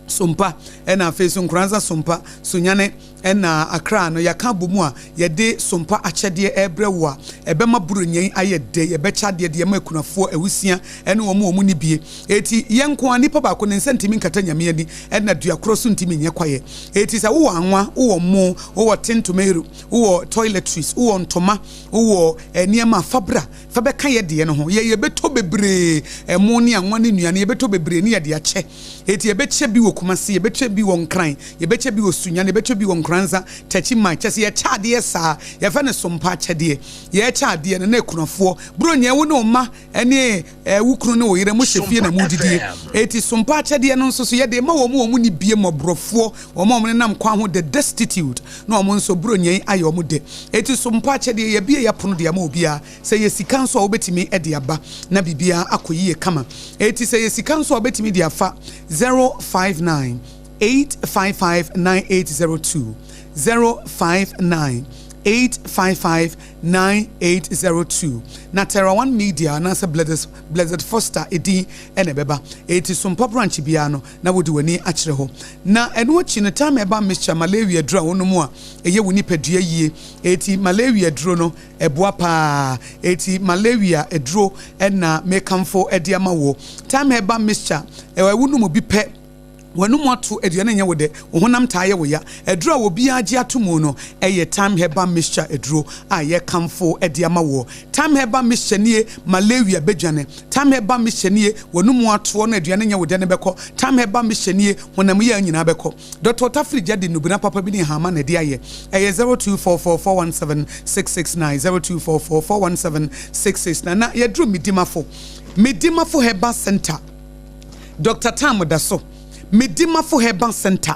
Sompa, ɛna afei nso Nkoranza Sompa, Sunyani, ɛna Accra no, yɛaka abɔ mu a yɛde Sompa akyɛdeɛ rebrɛ wo a ɛbɛma Buronya yi ayɛ dɛ. Yɛbɛkyɛ adeɛ de ama akunafoɔ, awusia, ɛne wɔn a wɔn nni bie. Enti yɛn nko ara, nipa baako ne nsa ntumi nkata Nyame ani, ɛna dua korɔ nso ntumi nyɛ kwaeɛ. Enti sɛ wowɔ anwa, wowɔ mo, wowɔ tin tomato, wowɔ toiletries, wowɔ ntoma, Wowɔ nneɛma a, fa bra, fa bɛka yɛ deɛ no ho. Yɛ yɛbɛtɔ bebree, ɛmo ne anwa ne nnuane, yɛbɛtɔ bebree ne yɛde akyɛ. Enti yɛbɛkyɛ bi wɔ Kumasi, yɛbɛkyɛ bi wɔ Nkran, yɛbɛkyɛ bi wɔ Sunyani, yɛbɛkyɛ bi wɔ Nkoranza, Techiman. Kyerɛ sɛ yɛkyɛ adeɛ saa, yɛfrɛ no sompa akyɛdeɛ. Yɛkyɛ adeɛ no na akunafoɔ, Buronya, wo ne wo mma ne wo kunu ne wo yere mohyɛ fie na modidie. Enti sompa akyɛdeɛ no nso so yɛde ma wɔn a wɔnni bie, mmɔborɔfoɔ, wɔn a wɔnenam kwan ho, the destitute, na wɔn nso Buronya yi ayɛ wɔn dɛ. Enti sompa akyɛdeɛ, yɛabue yɛn apono de ama obiara. Sɛ ɛyɛ sika nso a wobɛtumi de aba na biribiara akɔ yie kama. Enti sɛ ɛyɛ sika nso a wobɛtumi de afa 059 855 9802, 059 855 9802 na Terra One Media anaasɛ Blessed Blessed Foster edin na ɛbɛba. Enti Sompa branch biara no na wode w'ani akyerɛ hɔ. Na ɛno akyi no time a ɛba mixture malaria aduro a wonom a ɛyɛ wo nipadua yie. Enti malaria aduro no ɛboa paa. Enti malaria aduro na mekamfo de ama woɔ. Time a ɛba mixture wonom bi pɛ. W'anom ato aduane nyɛ wo dɛ, wo honam taa yɛ wo ya. Aduro a obiara gye ato mu no yɛ Thyme Herbal Mixture aduro a yɛkamfo de ama woɔ. Thyme Herbal Mixture nie, malaria bɛdwane. Thyme Herbal Mixture nie, w'anom atoɔ na aduane nyɛ wo dɛ no bɛkɔ. Thyme Herbal Mixture nie, honam yea nyinaa bɛkɔ. Dɔkta Otafirigya de nnubena papa bi ne nhama na ɛde ayɛ. Ɛyɛ 0244 417 669, 0244 417 669. Na yɛaduru Medimafo, Medimafo Herbal Centre. Doctor Tam da so, Medimafo Herbal Centre,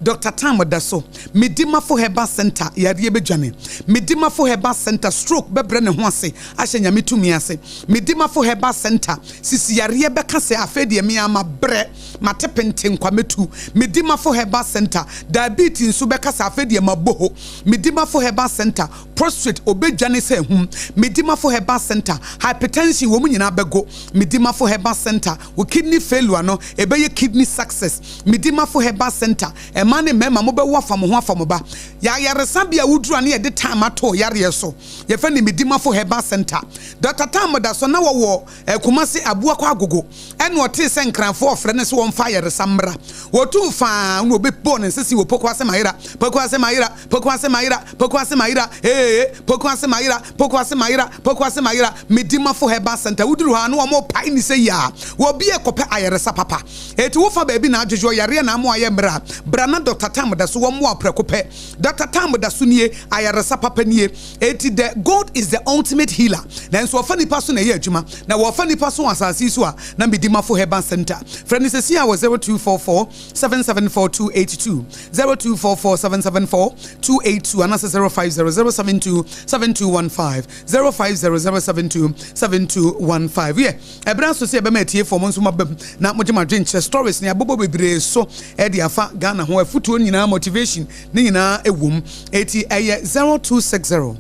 Doctor Tam da so, Medimafo Herbal Centre, yareɛ bɛdwane, Medimafo Herbal Centre, stroke bɛbrɛ ne ho ase ahyɛ Nyame tumi ase, Medimafo Herbal Centre, sisi yareɛ bɛka sɛ afei deɛ me ara mabrɛ, mate pentenkwa mɛtu, Medimafo Herbal Centre, diabetes nso bɛka sɛ afei deɛ mabɔ hɔ, Medimafo Herbal Centre, prostrate obɛdwane sɛ ahum, Medimafo Herbal Centre, hypertension wɔn nyinaa bɛgo, Medimafo Herbal Centre, wo kidney failure no ɛbɛyɛ kidney success, Medimafo Herbal Centre, mmaa ne mmarima mobɛwo afa mo ho afa mo ba, yɛ ayaresabea a woduru a ne yɛde time ato wo yareɛ so, yɛfrɛ no Medimafo Herbal Centre. Doctor Tam da so na wɔwɔ Kumasi Abuakwa Agogo ɛna ɔtee sɛ Nkranfoɔ ɔfrɛ no sɛ wɔmfa ayaresa mmra. Wɔtuu faa na ɔbɛbɔɔ ne nsese wɔ Pokuase Mayera, Pokuase Mayera, Pokuase Mayera, Pokuase Mayera, ee, Pokuase Mayera, Pokuase Mayera, Pokuase Mayera, Medimafo Herbal Centre. Woduru hɔ a na wɔrepae ne sɛ yiaa, obi rekɔpɛ ayaresa papa. Enti wofa baabi na adwodwo yareɛ na ama woayɛ mmerɛ a, bra na Dɔkta Tam da so, wɔmmoa wo prɛko pɛ. Dɔkta Tam da so nie, ayaresa papa nie. Enti the God is the ultimate healer. Nanso ɔfa nipa so na ɛyɛ adwuma. Na wɔfa nipa so wɔ asase yi so a, na Medimafo Herbal Centre. Frɛ no seesei ara wɔ 0244 774 282, 0244 774 282 anaasɛ 050 072 7215, 050 072 7215. Wiɛ, ɛberɛ aso sɛ yɛbɛma atiefoɔ mo nso moaba mu na mogye mo adwenkyerɛ, stories ne abobɔ bebree so de afa Ghana ho, afutuo nyinaa, motivation ne nyinaa wɔ mu. Enti ɛyɛ 0260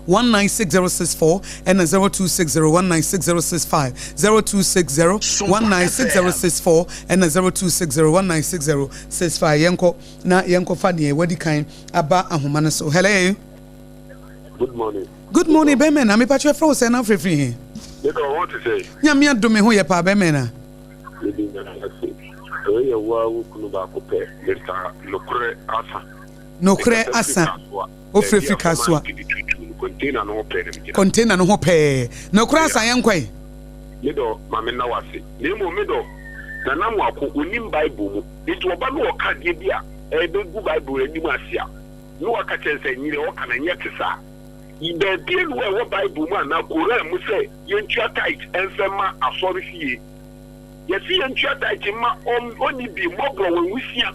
196064 ɛna 0260 196065, 0260 196064 ɛna 0260 196065. Yɛnkɔ na yɛnkɔfa deɛ wadi kan aba ahoma no so. Hello. Good morning. Good morning, bɛmɛ na mepatwa frɛ wo sɛ na wofrɛfiri he? Meda wo ho te sɛ? Nyame adom me ho yɛ paa bɛmɛ na. Mede Nyame ase. Wei yɛ wo ara wo kunu baako pɛ, Mister Nokorɛ Asa. Nokorɛ Asa. Wofrɛ firi Kasoa. Container no ho pɛɛ na megyina. Container no ho pɛɛ. Nokorɛ Asa yɛnkɔ ɛ. Me dɔ, ma menna wo ase. Na mmom me dɔ, Nana Amoako, ɔnnim Bible mu. Enti ɔba na ɔka adeɛ bi a ɛbɛgu Bible anim ase a, na waka kyerɛ no sɛ, Nea ɔka no, ɛnyɛ te saa. Baabiara nni hɔ a ɛwɔ Bible mu anaa Koran mu sɛ yɛntua tithe mfa mma asɔrefie. Yɛse yɛntua tithe mma ɔnni bi, mmɔborɔ, wɔn nwisia.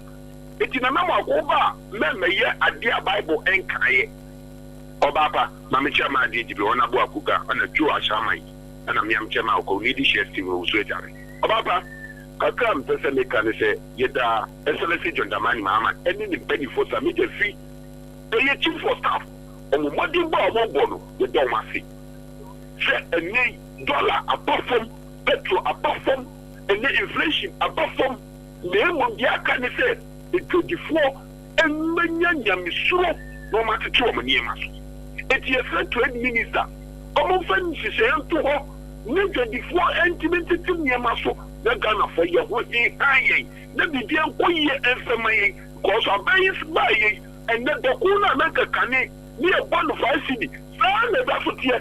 Enti Nana Amoako, wo ba a, mɛmmɛyɛ adeɛ a Bible nkaeɛ. Ɔbaa pa, ma me kyɛ maa deɛ gyibi ɔna bo akuga ɔna Joe Ahyɛaman ɛna meam kyɛ maa ɔkɔ nidi hyɛ Stephen Owusu Agyare. Ɔbaa pa, kakra a mepɛ sɛ meka ne sɛ yɛda Excellency John Dramani Mahama ɛne ne mpaninfoɔ Sammy Gyamfi ɛyɛ Chief of Staff wɔn mmɔdenbɔ a wɔbɔ no yɛda wɔn ase sɛ ɛnnɛ yi dollar aba fam, petrol aba fam, ɛnnɛ inflation aba fam na mmom deɛ aka ne sɛ adwadifoɔ mmɛnya nyamesuro na wɔn atete wɔn nneɛma so. Enti yɛsrɛ trade minister wɔn mfa nhyehyɛeɛ nto hɔ na adwadifoɔ ntumi ntete nneɛma so na Ghanafoɔ yɛ ho nhan yɛn na biribiara nkɔ yie mfɛ ma yɛn because aban yi baeɛ yi ɛnnɛ dɔko no a na nka kane ne yɛbɔ no five cedi saa na ɛda so teɛ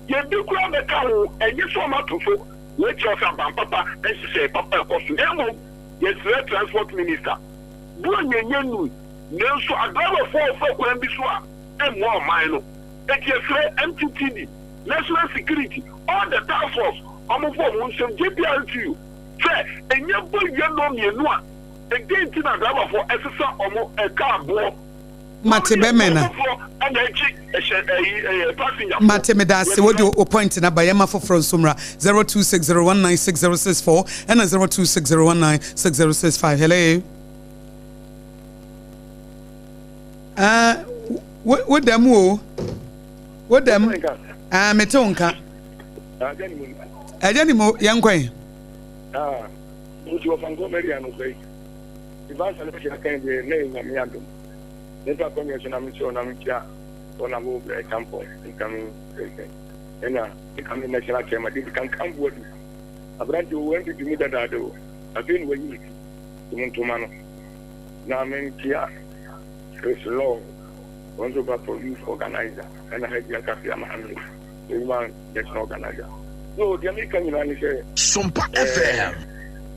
yɛbi koraa bɛka ho ɛnyɛ sɛ wɔn ato so. Wei kyerɛ sɛ aban papa nhyehyɛe papa ɛkɔ so na mmom yɛsrɛ transport minister Buronya nnya nnui, nanso adriverfoɔ a wɔfa kwan bi so a ɛmmoa ɔman no. Enti yɛsrɛ MTTD, National Security, all the task force, wɔmfa wɔn nsɛm JPRTU sɛ ɛnya bɔ wia nnɔnmienu a, ɛdɛn nti na adriverfoɔ ɛsesa wɔn car boɔ na Mate wɔde bɛmɛ ɛkwan na. foforɔ na ɛgye ɛhyɛ ɛyi ɛyɛ passengerfoɔ. Mate medaase wode Yɛsrɛ. wo point no aba yɛma foforɔ nso mmra 0260196064 ɛna 0260196065 hello. Ah, wo wo da mu o. Wo da mu. Ah, mete wo nka. Ɛgya ni mo yɛn kwan. Ah, mo ti wɔfa nkɔ Mary anɔpa yi. Ivansa no hyɛ kan deɛ na yɛ nyame adom. Nipa kɔ nyɛ so na mesɛ na mekyia wɔn a wɔwɔ tampɔn incoming president ɛna incoming national chairman David Kankan Buadu. Aberante wɔ NPP mu dadaada o. Afei na wayi ne ti. Mu ntoma no. Na menkyea Chris Law, wɔn nso ba for youth organizer, ɛna Hajia Kafia Mohammed, woman national organizer. Yo, deɛ meka nyinaa ne sɛ, Sompa ɛɛ, FM.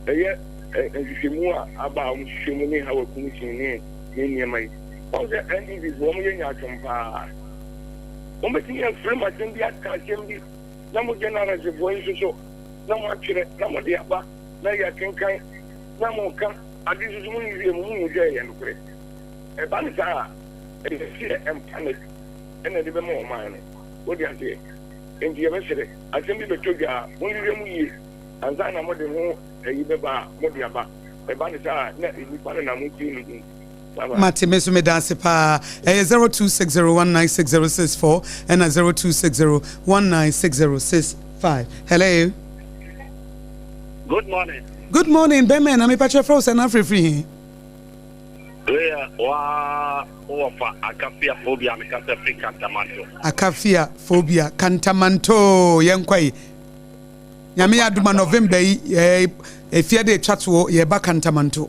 ɛyɛ ɛ, nhwehwɛmu a aba a wɔhwehwɛ mu ne Howard Commission ne ne nneɛma yi. Wɔn sɛ NDC foɔ wɔn yɛ nyaatwom paa. Wɔn bɛtumi afiri mu asɛm bi aka asɛm bi na mo generals foɔ yi nso so na mo atwerɛ na mo de aba na yɛakenkan na moka ade nso so monhwehwɛ mu monhu sɛ ɛyɛ nokorɛ. Ɛba no saa a, ɛyɛ fear and panic ɛna ɛde bɛma ɔman no. Wote aseɛ? Enti yɛbɛsrɛ, asɛm bi bɛtɔ dwa a, monhwehwɛ mu yie ansa na mode ho ayi bɛba a, mode aba. Ɛba no saa a, na nnipa no na motie no hu. Bye bye. Mate me nso meda ase paa. Ɛyɛ 0260196064 ɛna 0260196065. Hello. Good morning. Good morning, bɛmɛ na mepa kyerɛ frɛ wo sɛ na afirifiri he? Wei yɛ waa wɔfa Akafia phobia mekasa firi Kantamanto. Akafia phobia Kantamanto yɛnkɔ yi. Nyame yɛ adoma November yi efia de etwa toɔ yɛba Kantamanto.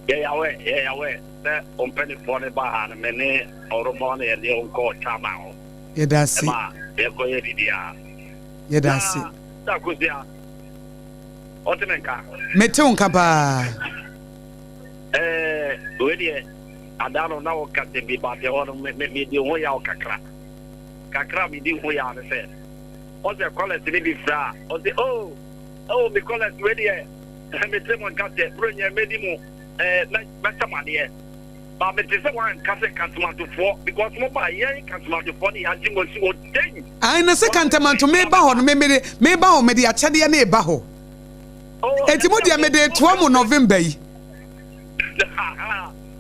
Yɛyawɛ yɛyawɛ sɛ ɔmpanifoɔ no ba ha no me ne ɔromɔ na yɛde ɔnkɔ chairman hɔ. Yɛda ase. Ɛma yɛkɔyɛ biribiara. Yɛda ase. Na Akosua, ɔte me nka? Mete wo nka paa. Ɛɛ, wei deɛ, ada no na woka sɛ bi but ɛhɔ no me me medi ho yaw kakra. Kakra a medi ho yaw ne sɛ, ɔsɛ kɔlɛs ne bi frɛ a, ɔsɛ oh, oh me kɔlɛs wei deɛ, mete mo nka sɛ, bro nyɛ mɛdi mo, ɛɛ mɛ mɛsɛ mo adeɛ. Ba mete sɛ wanka sɛ kantomantofoɔ because mo ba yɛn kantomantofoɔ ne yɛagye mo asi hɔ dɛn. Ae na sɛ kantamanto meba hɔ no me mede meba hɔ mede akyɛdeɛ no reba hɔ Oh, enti mo deɛ mede retoa mo November yi.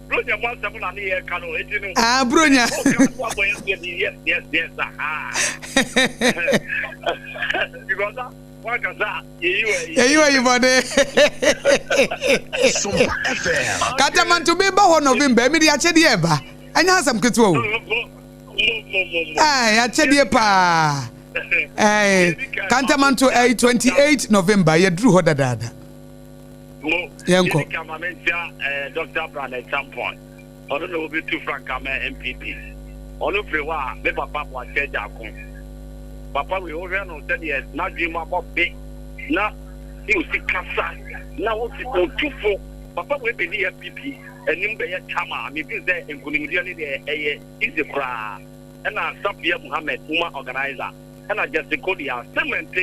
Bronya mu asɛm na ne yɛ ka no eti no. Ah Bronya. Oh, ka no abɔ yɛn yes yes yes aha. Because wankasa Yɛyi wɔ yi bɔne. Katamanto bi ba hɔ November, mede akyɛdeɛ ɛba. Ɛnyɛ asɛm ketewa o. Ɛɛ akyɛdeɛ paa. Ɛɛ Kantamanto ɛyi 28 November yɛduru hɔ dadaada. Yɛnkɔ. Dr. Brandon Champon. Ɔno na obetu frankaa ma NPP. Ɔno firi hɔ a, me papa Boakye Agyarko. Papa wei, wohwɛ no sɛdeɛ n'adwene mu abɔ be na ne osi kasa na wosi otu fo. Papa wei bɛdi NPP anim bɛyɛ chairman a, me feel sɛ nkunimdie no deɛ ɛyɛ easy koraa. Ɛna Safia Muhammed, woman organizer. Ɛna Justin Kodia, Cement,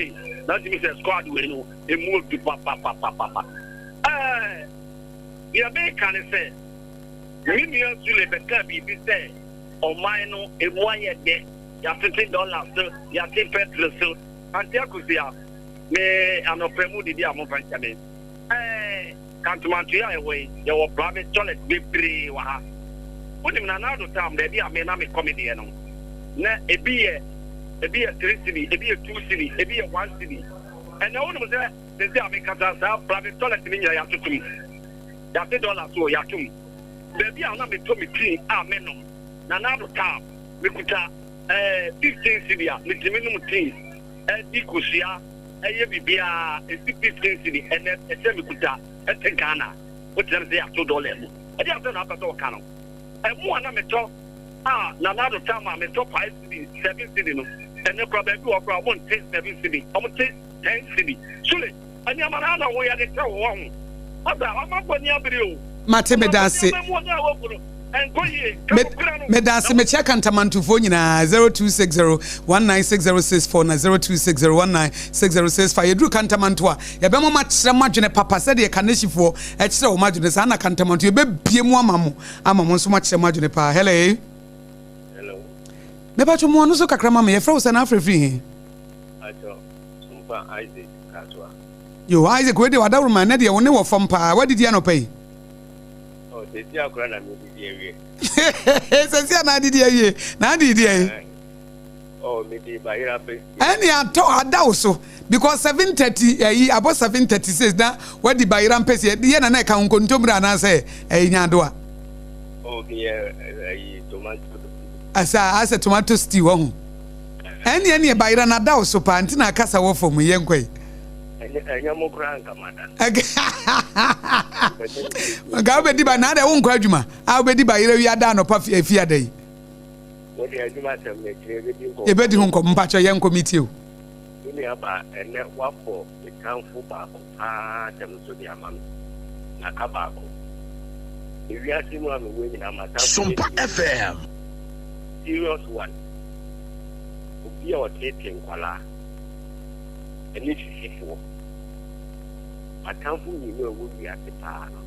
na ntumi sɛ squad wei no, emu odu papapapapa. Ɛɛ. Nea mereka ne sɛ, me nua Sule bɛkaa biribi sɛ Ɔman no emu ayɛ dɛ, yɛatete dɔla so, yɛate pɛtro so. Auntie Akosua, me anɔpa mu didi a momfa nkyɛ me. Ɛɛ, Kantomantoe a yɛwɔ yi, yɛwɔ private toilet bebree wɔ ha. Wonim Nana Addo Town, baabi a me na mekɔ me deɛ no, na ebi yɛ ebi yɛ three cedi, ebi yɛ two cedi, ebi yɛ one cedi. Ɛnɛ wonim sɛ sɛsi a mekasa saa private toilet no nyinaa yɛatoto mu. Yɛate dɔla so, yɛato mu. Baabi a na metɔ me tea a menom, Nana Addo Town, mekuta ɛɛ 15 cedi a metumi nom tea, ɛdi kosua, ɛyɛ biribiara, ɛsi 15 cedi, ɛnɛ ɛsɛ mekuta ɛte Ghana, wokyerɛ me sɛ yɛato dɔla mu. Ɛde asɛm na apɛ sɛ ɔka no. Ɛmo a na metɔ a Nana Addo Town a metɔ 5 cedi, 7 cedi no, ɛnɛ koraa baabi wɔ hɔ koraa ɔmo nte 7 cedi, ɔmo te 10 cedi. Sule, nneɛma no ana ho yɛde kyɛ wo wɔ ho. Ɔsa, ɔmanfoɔ ani abere o. Mate meda ase. Nneɛma mu ɔne a wɔgu no, ɛnkɔ yie. Ka nokorɛ no. Meda ase mekyia kantamantofoɔ nyinaa 0260196064 na 0260196065 yɛduru kantamanto a yɛbɛma mo akyerɛ mo adwene papa sɛdeɛ kanehyifoɔ kyerɛ wɔn adwene saa na kantamanto yɛbɛbie mu ama mo ama mo nso moakyerɛ mo adwene paa hello. Hello. Mepatwo mo ano so kakra ma me yɛfrɛ wo sɛ na afrɛ firi he? Atwɔ Sompa Isaac Katoa. Yo Isaac wei deɛ wadaworoma ɛnɛ deɛ wo ne wɔ fam paa wadidi anɔpa yi? Oh sɛsi akora na medidi awie. Sɛsi a na adidi awie na adi di ayi. Oh medi bayera pɛ. Ɛne atɔ ada wo so because 7:30 ayi abɔ 7:36 na wadi bayera mpɛsi yɛ na na ɛka ho nkontommire anaasɛ ɛyɛ nyaadoa. Oh meyɛ ayi tomato. Asa asɛ tomato stew ɔho. Ɛne ɛne bayera na ada wo so paa nti na akasa wɔ fam yɛ nkɔ yi. Ɛnyɛ mo koraa nka mada. Nka wobɛdi ba na adɛ wonkɔ adwuma a wobɛdi bayera wi ada anɔpa fi ada yi. Wode adwuma asɛm no akyire yɛbɛdi nkɔmmɔ. Yɛbɛdi ho nkɔmmɔ mpakyɛ yɛ nkɔ metie o. Me nua ba ɛnɛ woabɔ me tamfo baako paa asɛm nso de ama me. Maka baako. Ewiase mu a mewɔ nyinaa m'atamfo yɛ Sompa FM. Serious one. Obi a ɔteetee nkwadaa ne sisifoɔ. M'atamfo mmienu a ɛwɔ wiase paa no,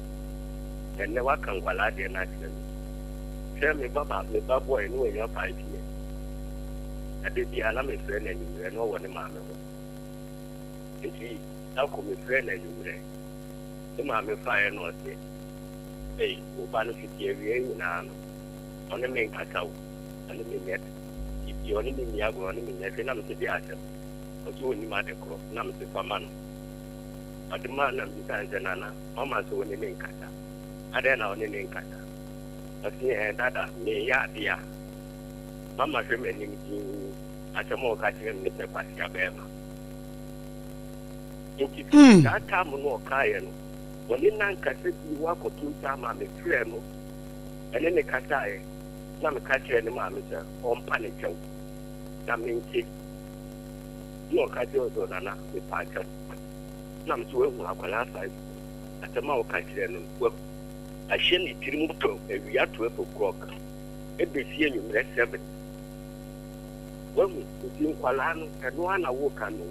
na nnɛ woaka nkwadaa deɛ no akyerɛ me. Sɛ me ba ba me ba boy no wanya 5 years. Na da biara na mefrɛ no anwummerɛ na ɔwɔ ne maame hɔ. Nti da ko mefrɛ no anwummerɛ, ne maame faeɛ na ɔse, Ei, wo ba no fiti awia yi nyinaa no, ɔne me nkasa o, ɔne me nyɛ biribi, ɔne me nni agorɔ, ɔne me nyɛ hwee. Na mese deɛ asɛm? Ɔse ɔnnim ade korɔ. Na mese fa ma no. Ɔde maa no na mebisaa no sɛ, Nana, mama sɛ wo ne me nkasa? Adɛn na wo ne ne nkasa? Ɔse ɛɛ dada, meyɛ adeɛ a, mama hwɛ m'anim dinn, asɛm a ɔka kyerɛ me ne sɛ kwasea bɛɛma. Nti firi saa tam no ɔkaeɛ no, ɔne no ankasa bio akɔto nsa ama mefrɛɛ no ɛne no kasaeɛ na meka kyerɛɛ ne maame sɛ ɔmpa ne kyɛw na mente. Na ɔka kyerɛɛ sɛ Nana mepa kyɛw. Na mese wahu akwadaa 5 asɛm a woka kyerɛɛ no no wahu. Ahyɛ ne tirim tɔ awia 12 o'clock ɛbɛsi anwummerɛ 7. Wahu nti nkwadaa no ɛno ara na woka no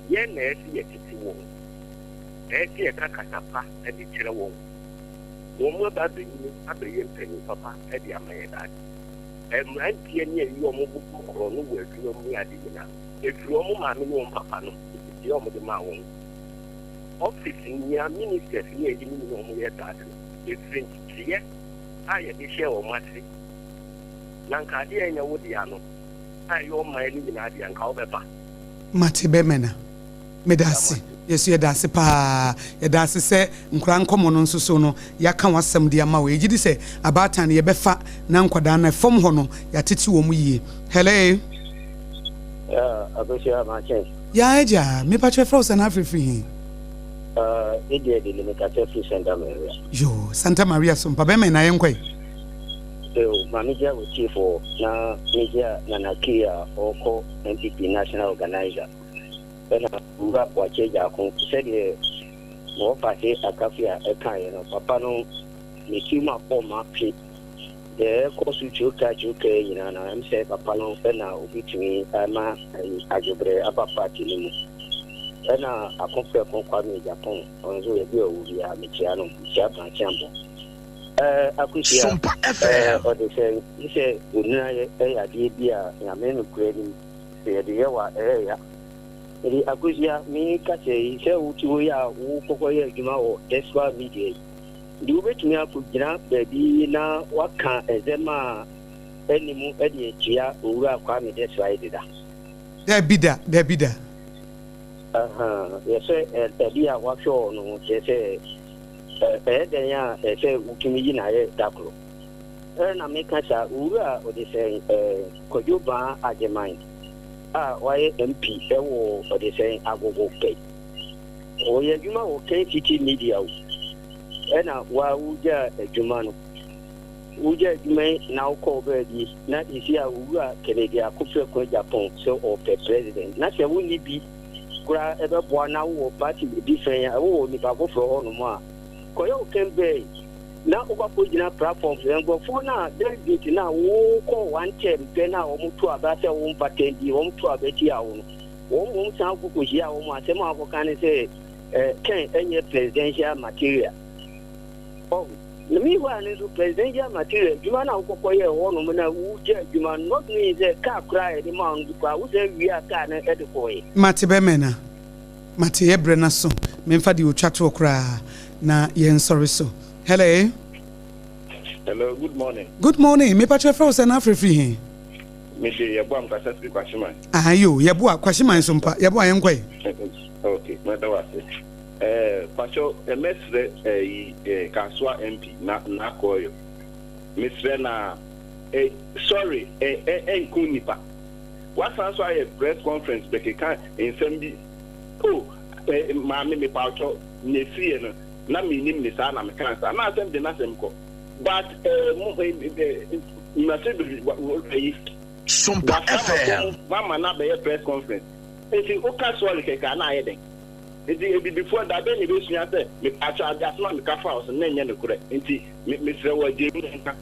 yɛn na ɛsɛ yɛtete wɔn. Ɛsɛ yɛka kasa pa de kyerɛ wɔn. Wɔn aba abɛnyini abɛyɛ mpanyin papa de ama yɛn daakye. Mmeranteɛ ne ayi a wɔbobɔ korɔn no wɔ adwuma mu ne ade nyinaa no, ɛfiri wɔn maame ne wɔn papa no nteteeɛ a wɔde maa wɔn. Office nyinaa, ministers ne ayi no nyinaa a wɔyɛ saa ade no, ɛfiri nteteeɛ a yɛde hyɛɛ wɔn ase. Na anka adeɛ a ɛnyɛ wo dea no, a ɛyɛ ɔman no nyinaa dea, anka wobɛba. Mate bɛmɛna. Medase. Yɛso yɛdase paa. Yɛdase sɛ nkwadaa nkɔmɔ no nso so no yɛaka w'asɛm de ama wo. Yɛgye di sɛ abaatan no yɛbɛfa na nkwadaa no ɛfam hɔ no yɛatete wɔn yie. Hello. Yeah, Akosua Makye. Yeah, agya. Mepa kyɛ frɛ wo sɛ na afiri he? Ebi de ne mekasa firi Santa Maria. Yo, Santa Maria so mpa bɛma na yɛnkɔ yi. Yo, ma megya wɔ tiefoɔ na megya Nana Key a ɔkɔ NPP National Organizer. Ɛna Owura Boakye Agyarko sɛdeɛ wɔfa se Akafia ɛkaeɛ no, papa no ne tirim abɔ ma pe. Deɛ ɛkɔ so tuokaa tuokaa nyinaa no, ɛm sɛ papa no ɛna obetumi ama adwobrɛ aba party no mu. Ɛna Akoprɛko Kwame Agyapong, ɔno nso baabi a ɔwɔ biara mekyia no, mekyia Brankyeampong. Ɛɛ Akosua, ɛɛ ɔde sɛ gye sɛ onua yɛ ɛyɛ adeɛ bi a Nyame nokorɛ nim sɛ yɛde yɛ wo a ɛyɛ ya. Nti Akosua me kasa yi sɛ wo te hɔ yi a wo kɔkɔ yɛ adwuma wɔ Despite Media yi nti wo bɛtumi akɔ gyina baabi na waka ndzɛmba a ɛnni mu de atia Owura Kwame Despite deda? Dabi da, dabi da. Ahaa, yɛsɛ ɛde a wahwɛ wo no kyerɛ sɛ ɛyɛ dɛn a ɛsɛ sɛ wotumi yi no ayɛ da koro. Ɛna na meka saa, Owura Ɔdesɛn Kwadwo Baa Agyeman a wayɛ MP wɔ Ɔdesɛn Agogo pɛ. Ɔyɛ adwuma wɔ Ken City Media o. Ɛna wa wogyaa adwuma no. Wogyaa adwuma yi na wokɔɔ baabi na sisi a Owura Kennedy Akofre Agyapong sɛ ɔpɛ president. Na sɛ wonni bi koraa ɛbɛboa na wowɔ party different a wowɔ nipa foforɔ hɔ nom a, kɔyɛ wo campaign na wokɔ akɔgyina platform so. Nkurɔfoɔ no a delegate no a wokɔ one term pɛ no a wɔn to aba sɛ wo mfata nti wɔn to aba tia wo no, wɔn mmom san kɔ kɔhyia wɔn. Asɛm a wɔkɔka ne sɛ Ken ɛnyɛ presidential material. Ɔho. Na meanwhile no nso presidential material adwuma no a wokɔkɔ yɛɛ hɔ nom na wogya adwuma no, not knowing sɛ car koraa a yɛde maa wo no koraa wosan wiaa car no de kɔɔeɛ. Mate bɛmɛna mate yɛ brɛ na so menfa deɛ otwa toɔ koraa na yɛnsɔre so hello. Hello, good morning. Good morning, mepakyɛ frɛ wo sɛn na afrɛ firi he? Me de Yeboah mekasa firi Kwahyeman. Aha yo, Yeboah, Kwahyeman so mpa, Yeboah yɛnkɔ ɛ. Ok, mɛda wo ase. Eh, pakyɛw eh, mɛsrɛ eh, yi eh, Kasoa MP na Nakɔyɔ. Mesrɛ na eh, sorry eh, eh, ɛnku nnipa. Wasan so ayɛ press conference bɛkeka nsɛm bi. Oh, eh, maame mepawkyɛw, nea ɛsiiɛ no, na mennim ne saa na mekaa saa. Na asɛm de n'asɛm kɔ. But eh, mo eh, eh, mmarahyɛbadwa yi, Sompa Wasa FM. makɔ mu, wama no abɛyɛ press conference. Nti woka sorry kɛkɛ a na ayɛ dɛn? Nti abibifoɔ da bɛn na yɛbɛsua sɛ mepaakyɛw ade asɛm a meka faa wo so no na ɛnyɛ nokorɛ nti me mesrɛ wo agyae mu nka.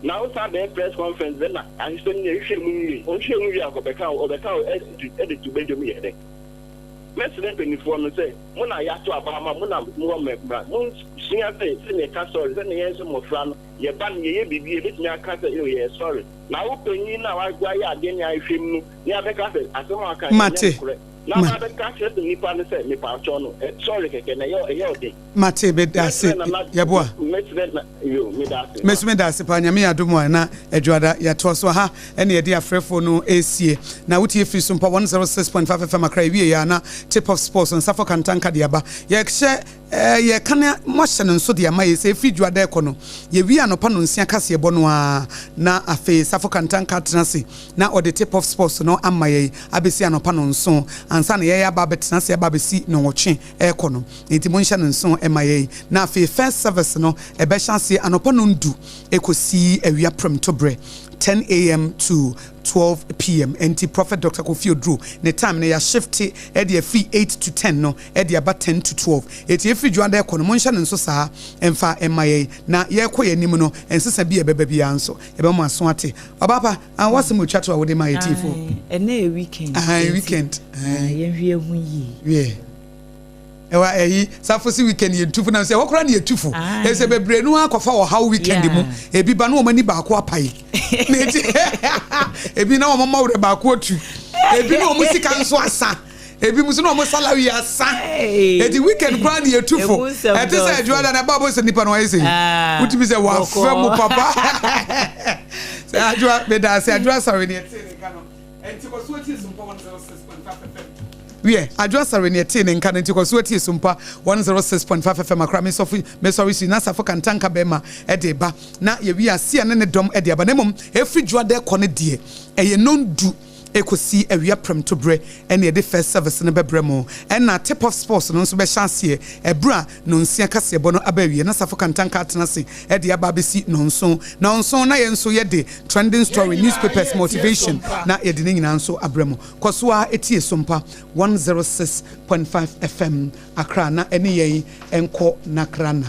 Na wo san bɛyɛ press conference bɛ na ahwehwɛ no yɛhwehwɛ mu nwie ɔnhwehwɛ mu wie a nka ɔbɛka wo ɔbɛka wo ɛde ɛde to badwam yɛ dɛn? Mɛsrɛ mpaninfoɔ no sɛ mo na yɛato aba ama mo na mowɔ mmra monsua sɛ sɛdeɛ yɛka sorry sɛdeɛ yɛn nso mmɔfra no yɛba no yɛyɛ biribi yɛbɛtumi aka sɛ oh yɛyɛ sorry na wo panyin no a wayɛ adeɛ ne ahwehwɛ mu no ne abɛka sɛ asɛm a waka no ɛnyɛ Mate. nokorɛ na Ma. aba abɛka akyerɛ sɛ nipa no sɛ mepaakyɛw no ɛ sorry kɛkɛ na ɛyɛ ɛyɛ ɔden. Mate, medase, Mɛsrɛ nana Yɛboa. mɛsrɛ na yo medase Me ma. nso meda ase paa, Nyame yɛ adom a na Adwoada yɛatoa so. Aha ɛna yɛde afrɛfoɔ no resie. Na wotie firi Sompa 106.5 FM Accra. Yɛwie yɛ a na Tip of Sports Nsafo Kantanka de aba. Yɛhyɛ eh, yɛka na moahyɛ no nso de ama yɛ sɛ ɛfiri Dwoada ɛkɔ no, yɛwie anɔpa nonsia kaseɛbɔ no ara na afei Safo Kantanka atena ase na ɔde Tip Off Sports no ama yɛn abɛsi anɔpa nnɔnson ansa na yɛn aba abɛtena ase aba abɛsi nnɔnwɔtwe rekɔ no. Enti monhyɛ no nso mma yɛn. Na afei First Service no ɛbɛhyɛ aseɛ anɔpa nnɔndu kɔsi awia prɛmtoberɛ, 10 AM to 12 PM. Enti Prophet Doctor Kofi Oduro ne time no yɛashifte de afiri 8 to 10 no de aba 10 to 12. Enti ɛfiri Dwoada rekɔ no monhyɛ no nso saa mfa mma yɛn. Na yɛrekɔ yɛn anim no nsesa bi a ɛbɛba biara nso yɛbɛma mo aso ate. Ɔbaapa, ah, w'asɛm otwa to a wode ma yɛ tiefo. Ae, ɛnɛ yɛ weekend. Ae, nti, weekend. ah, yɛnhwɛ yɛn ho yie. Wiɛ. Ɛwɔ ɛyi, safo si weekend yɛ ntufo na sɛ ɛhɔ koraa na yɛ tufo. Ae. Ɛsɛ bebree no akɔfa ɔhaw weekend mu. Yeah. Ebi ba na wɔn ani baako apae. Na eti ebi na wɔn mma werɛ baako atu. Ebi na wɔn sika nso asa. Ebi mu nso na wɔn salary asa. Eti weekend koraa na yɛtu fo. Ɛte sɛ adwuma da na ɛba ɔbɔ sɛ nipa no ayɛ sɛ ah, wotumi sɛ wafɛ mu papa. Sɛ adwuma meda ase adwuma sɔre ne ɛte ne nka no. Ɛnti kɔ so atie Sompa 106.5 FM. Wiɛ, adwuma sɔre ne ɛte ne nka no nti kɔ so atie Sompa 106.5 FM akora mesɔfo mesɔre si na asafo kantanka bɛrima ɛde ba na yɛwie aseɛ ne ne dɔm ɛde aba na mmom ɛfiri dwoada ɛkɔ no deɛ ɛyɛ nondu Ɛkɔsi awia prɛmtoberɛ ɛna yɛde first service no bɛbrɛ mo. Ɛna tip off sports no nso bɛhyɛ aseɛ ɛberɛ a nɔnsia kaseɛbɔ no aba awie na Safo Kantanka atena ase de aba abɛsi nɔnson. Nɔnson na yɛn nso yɛde trending story, newspapers, motivation na yɛde ne nyinaa nso abrɛ mo. Kɔ so ara tie Sompa 106.5 FM Accra na ɛne yɛn nkɔ Nakrana.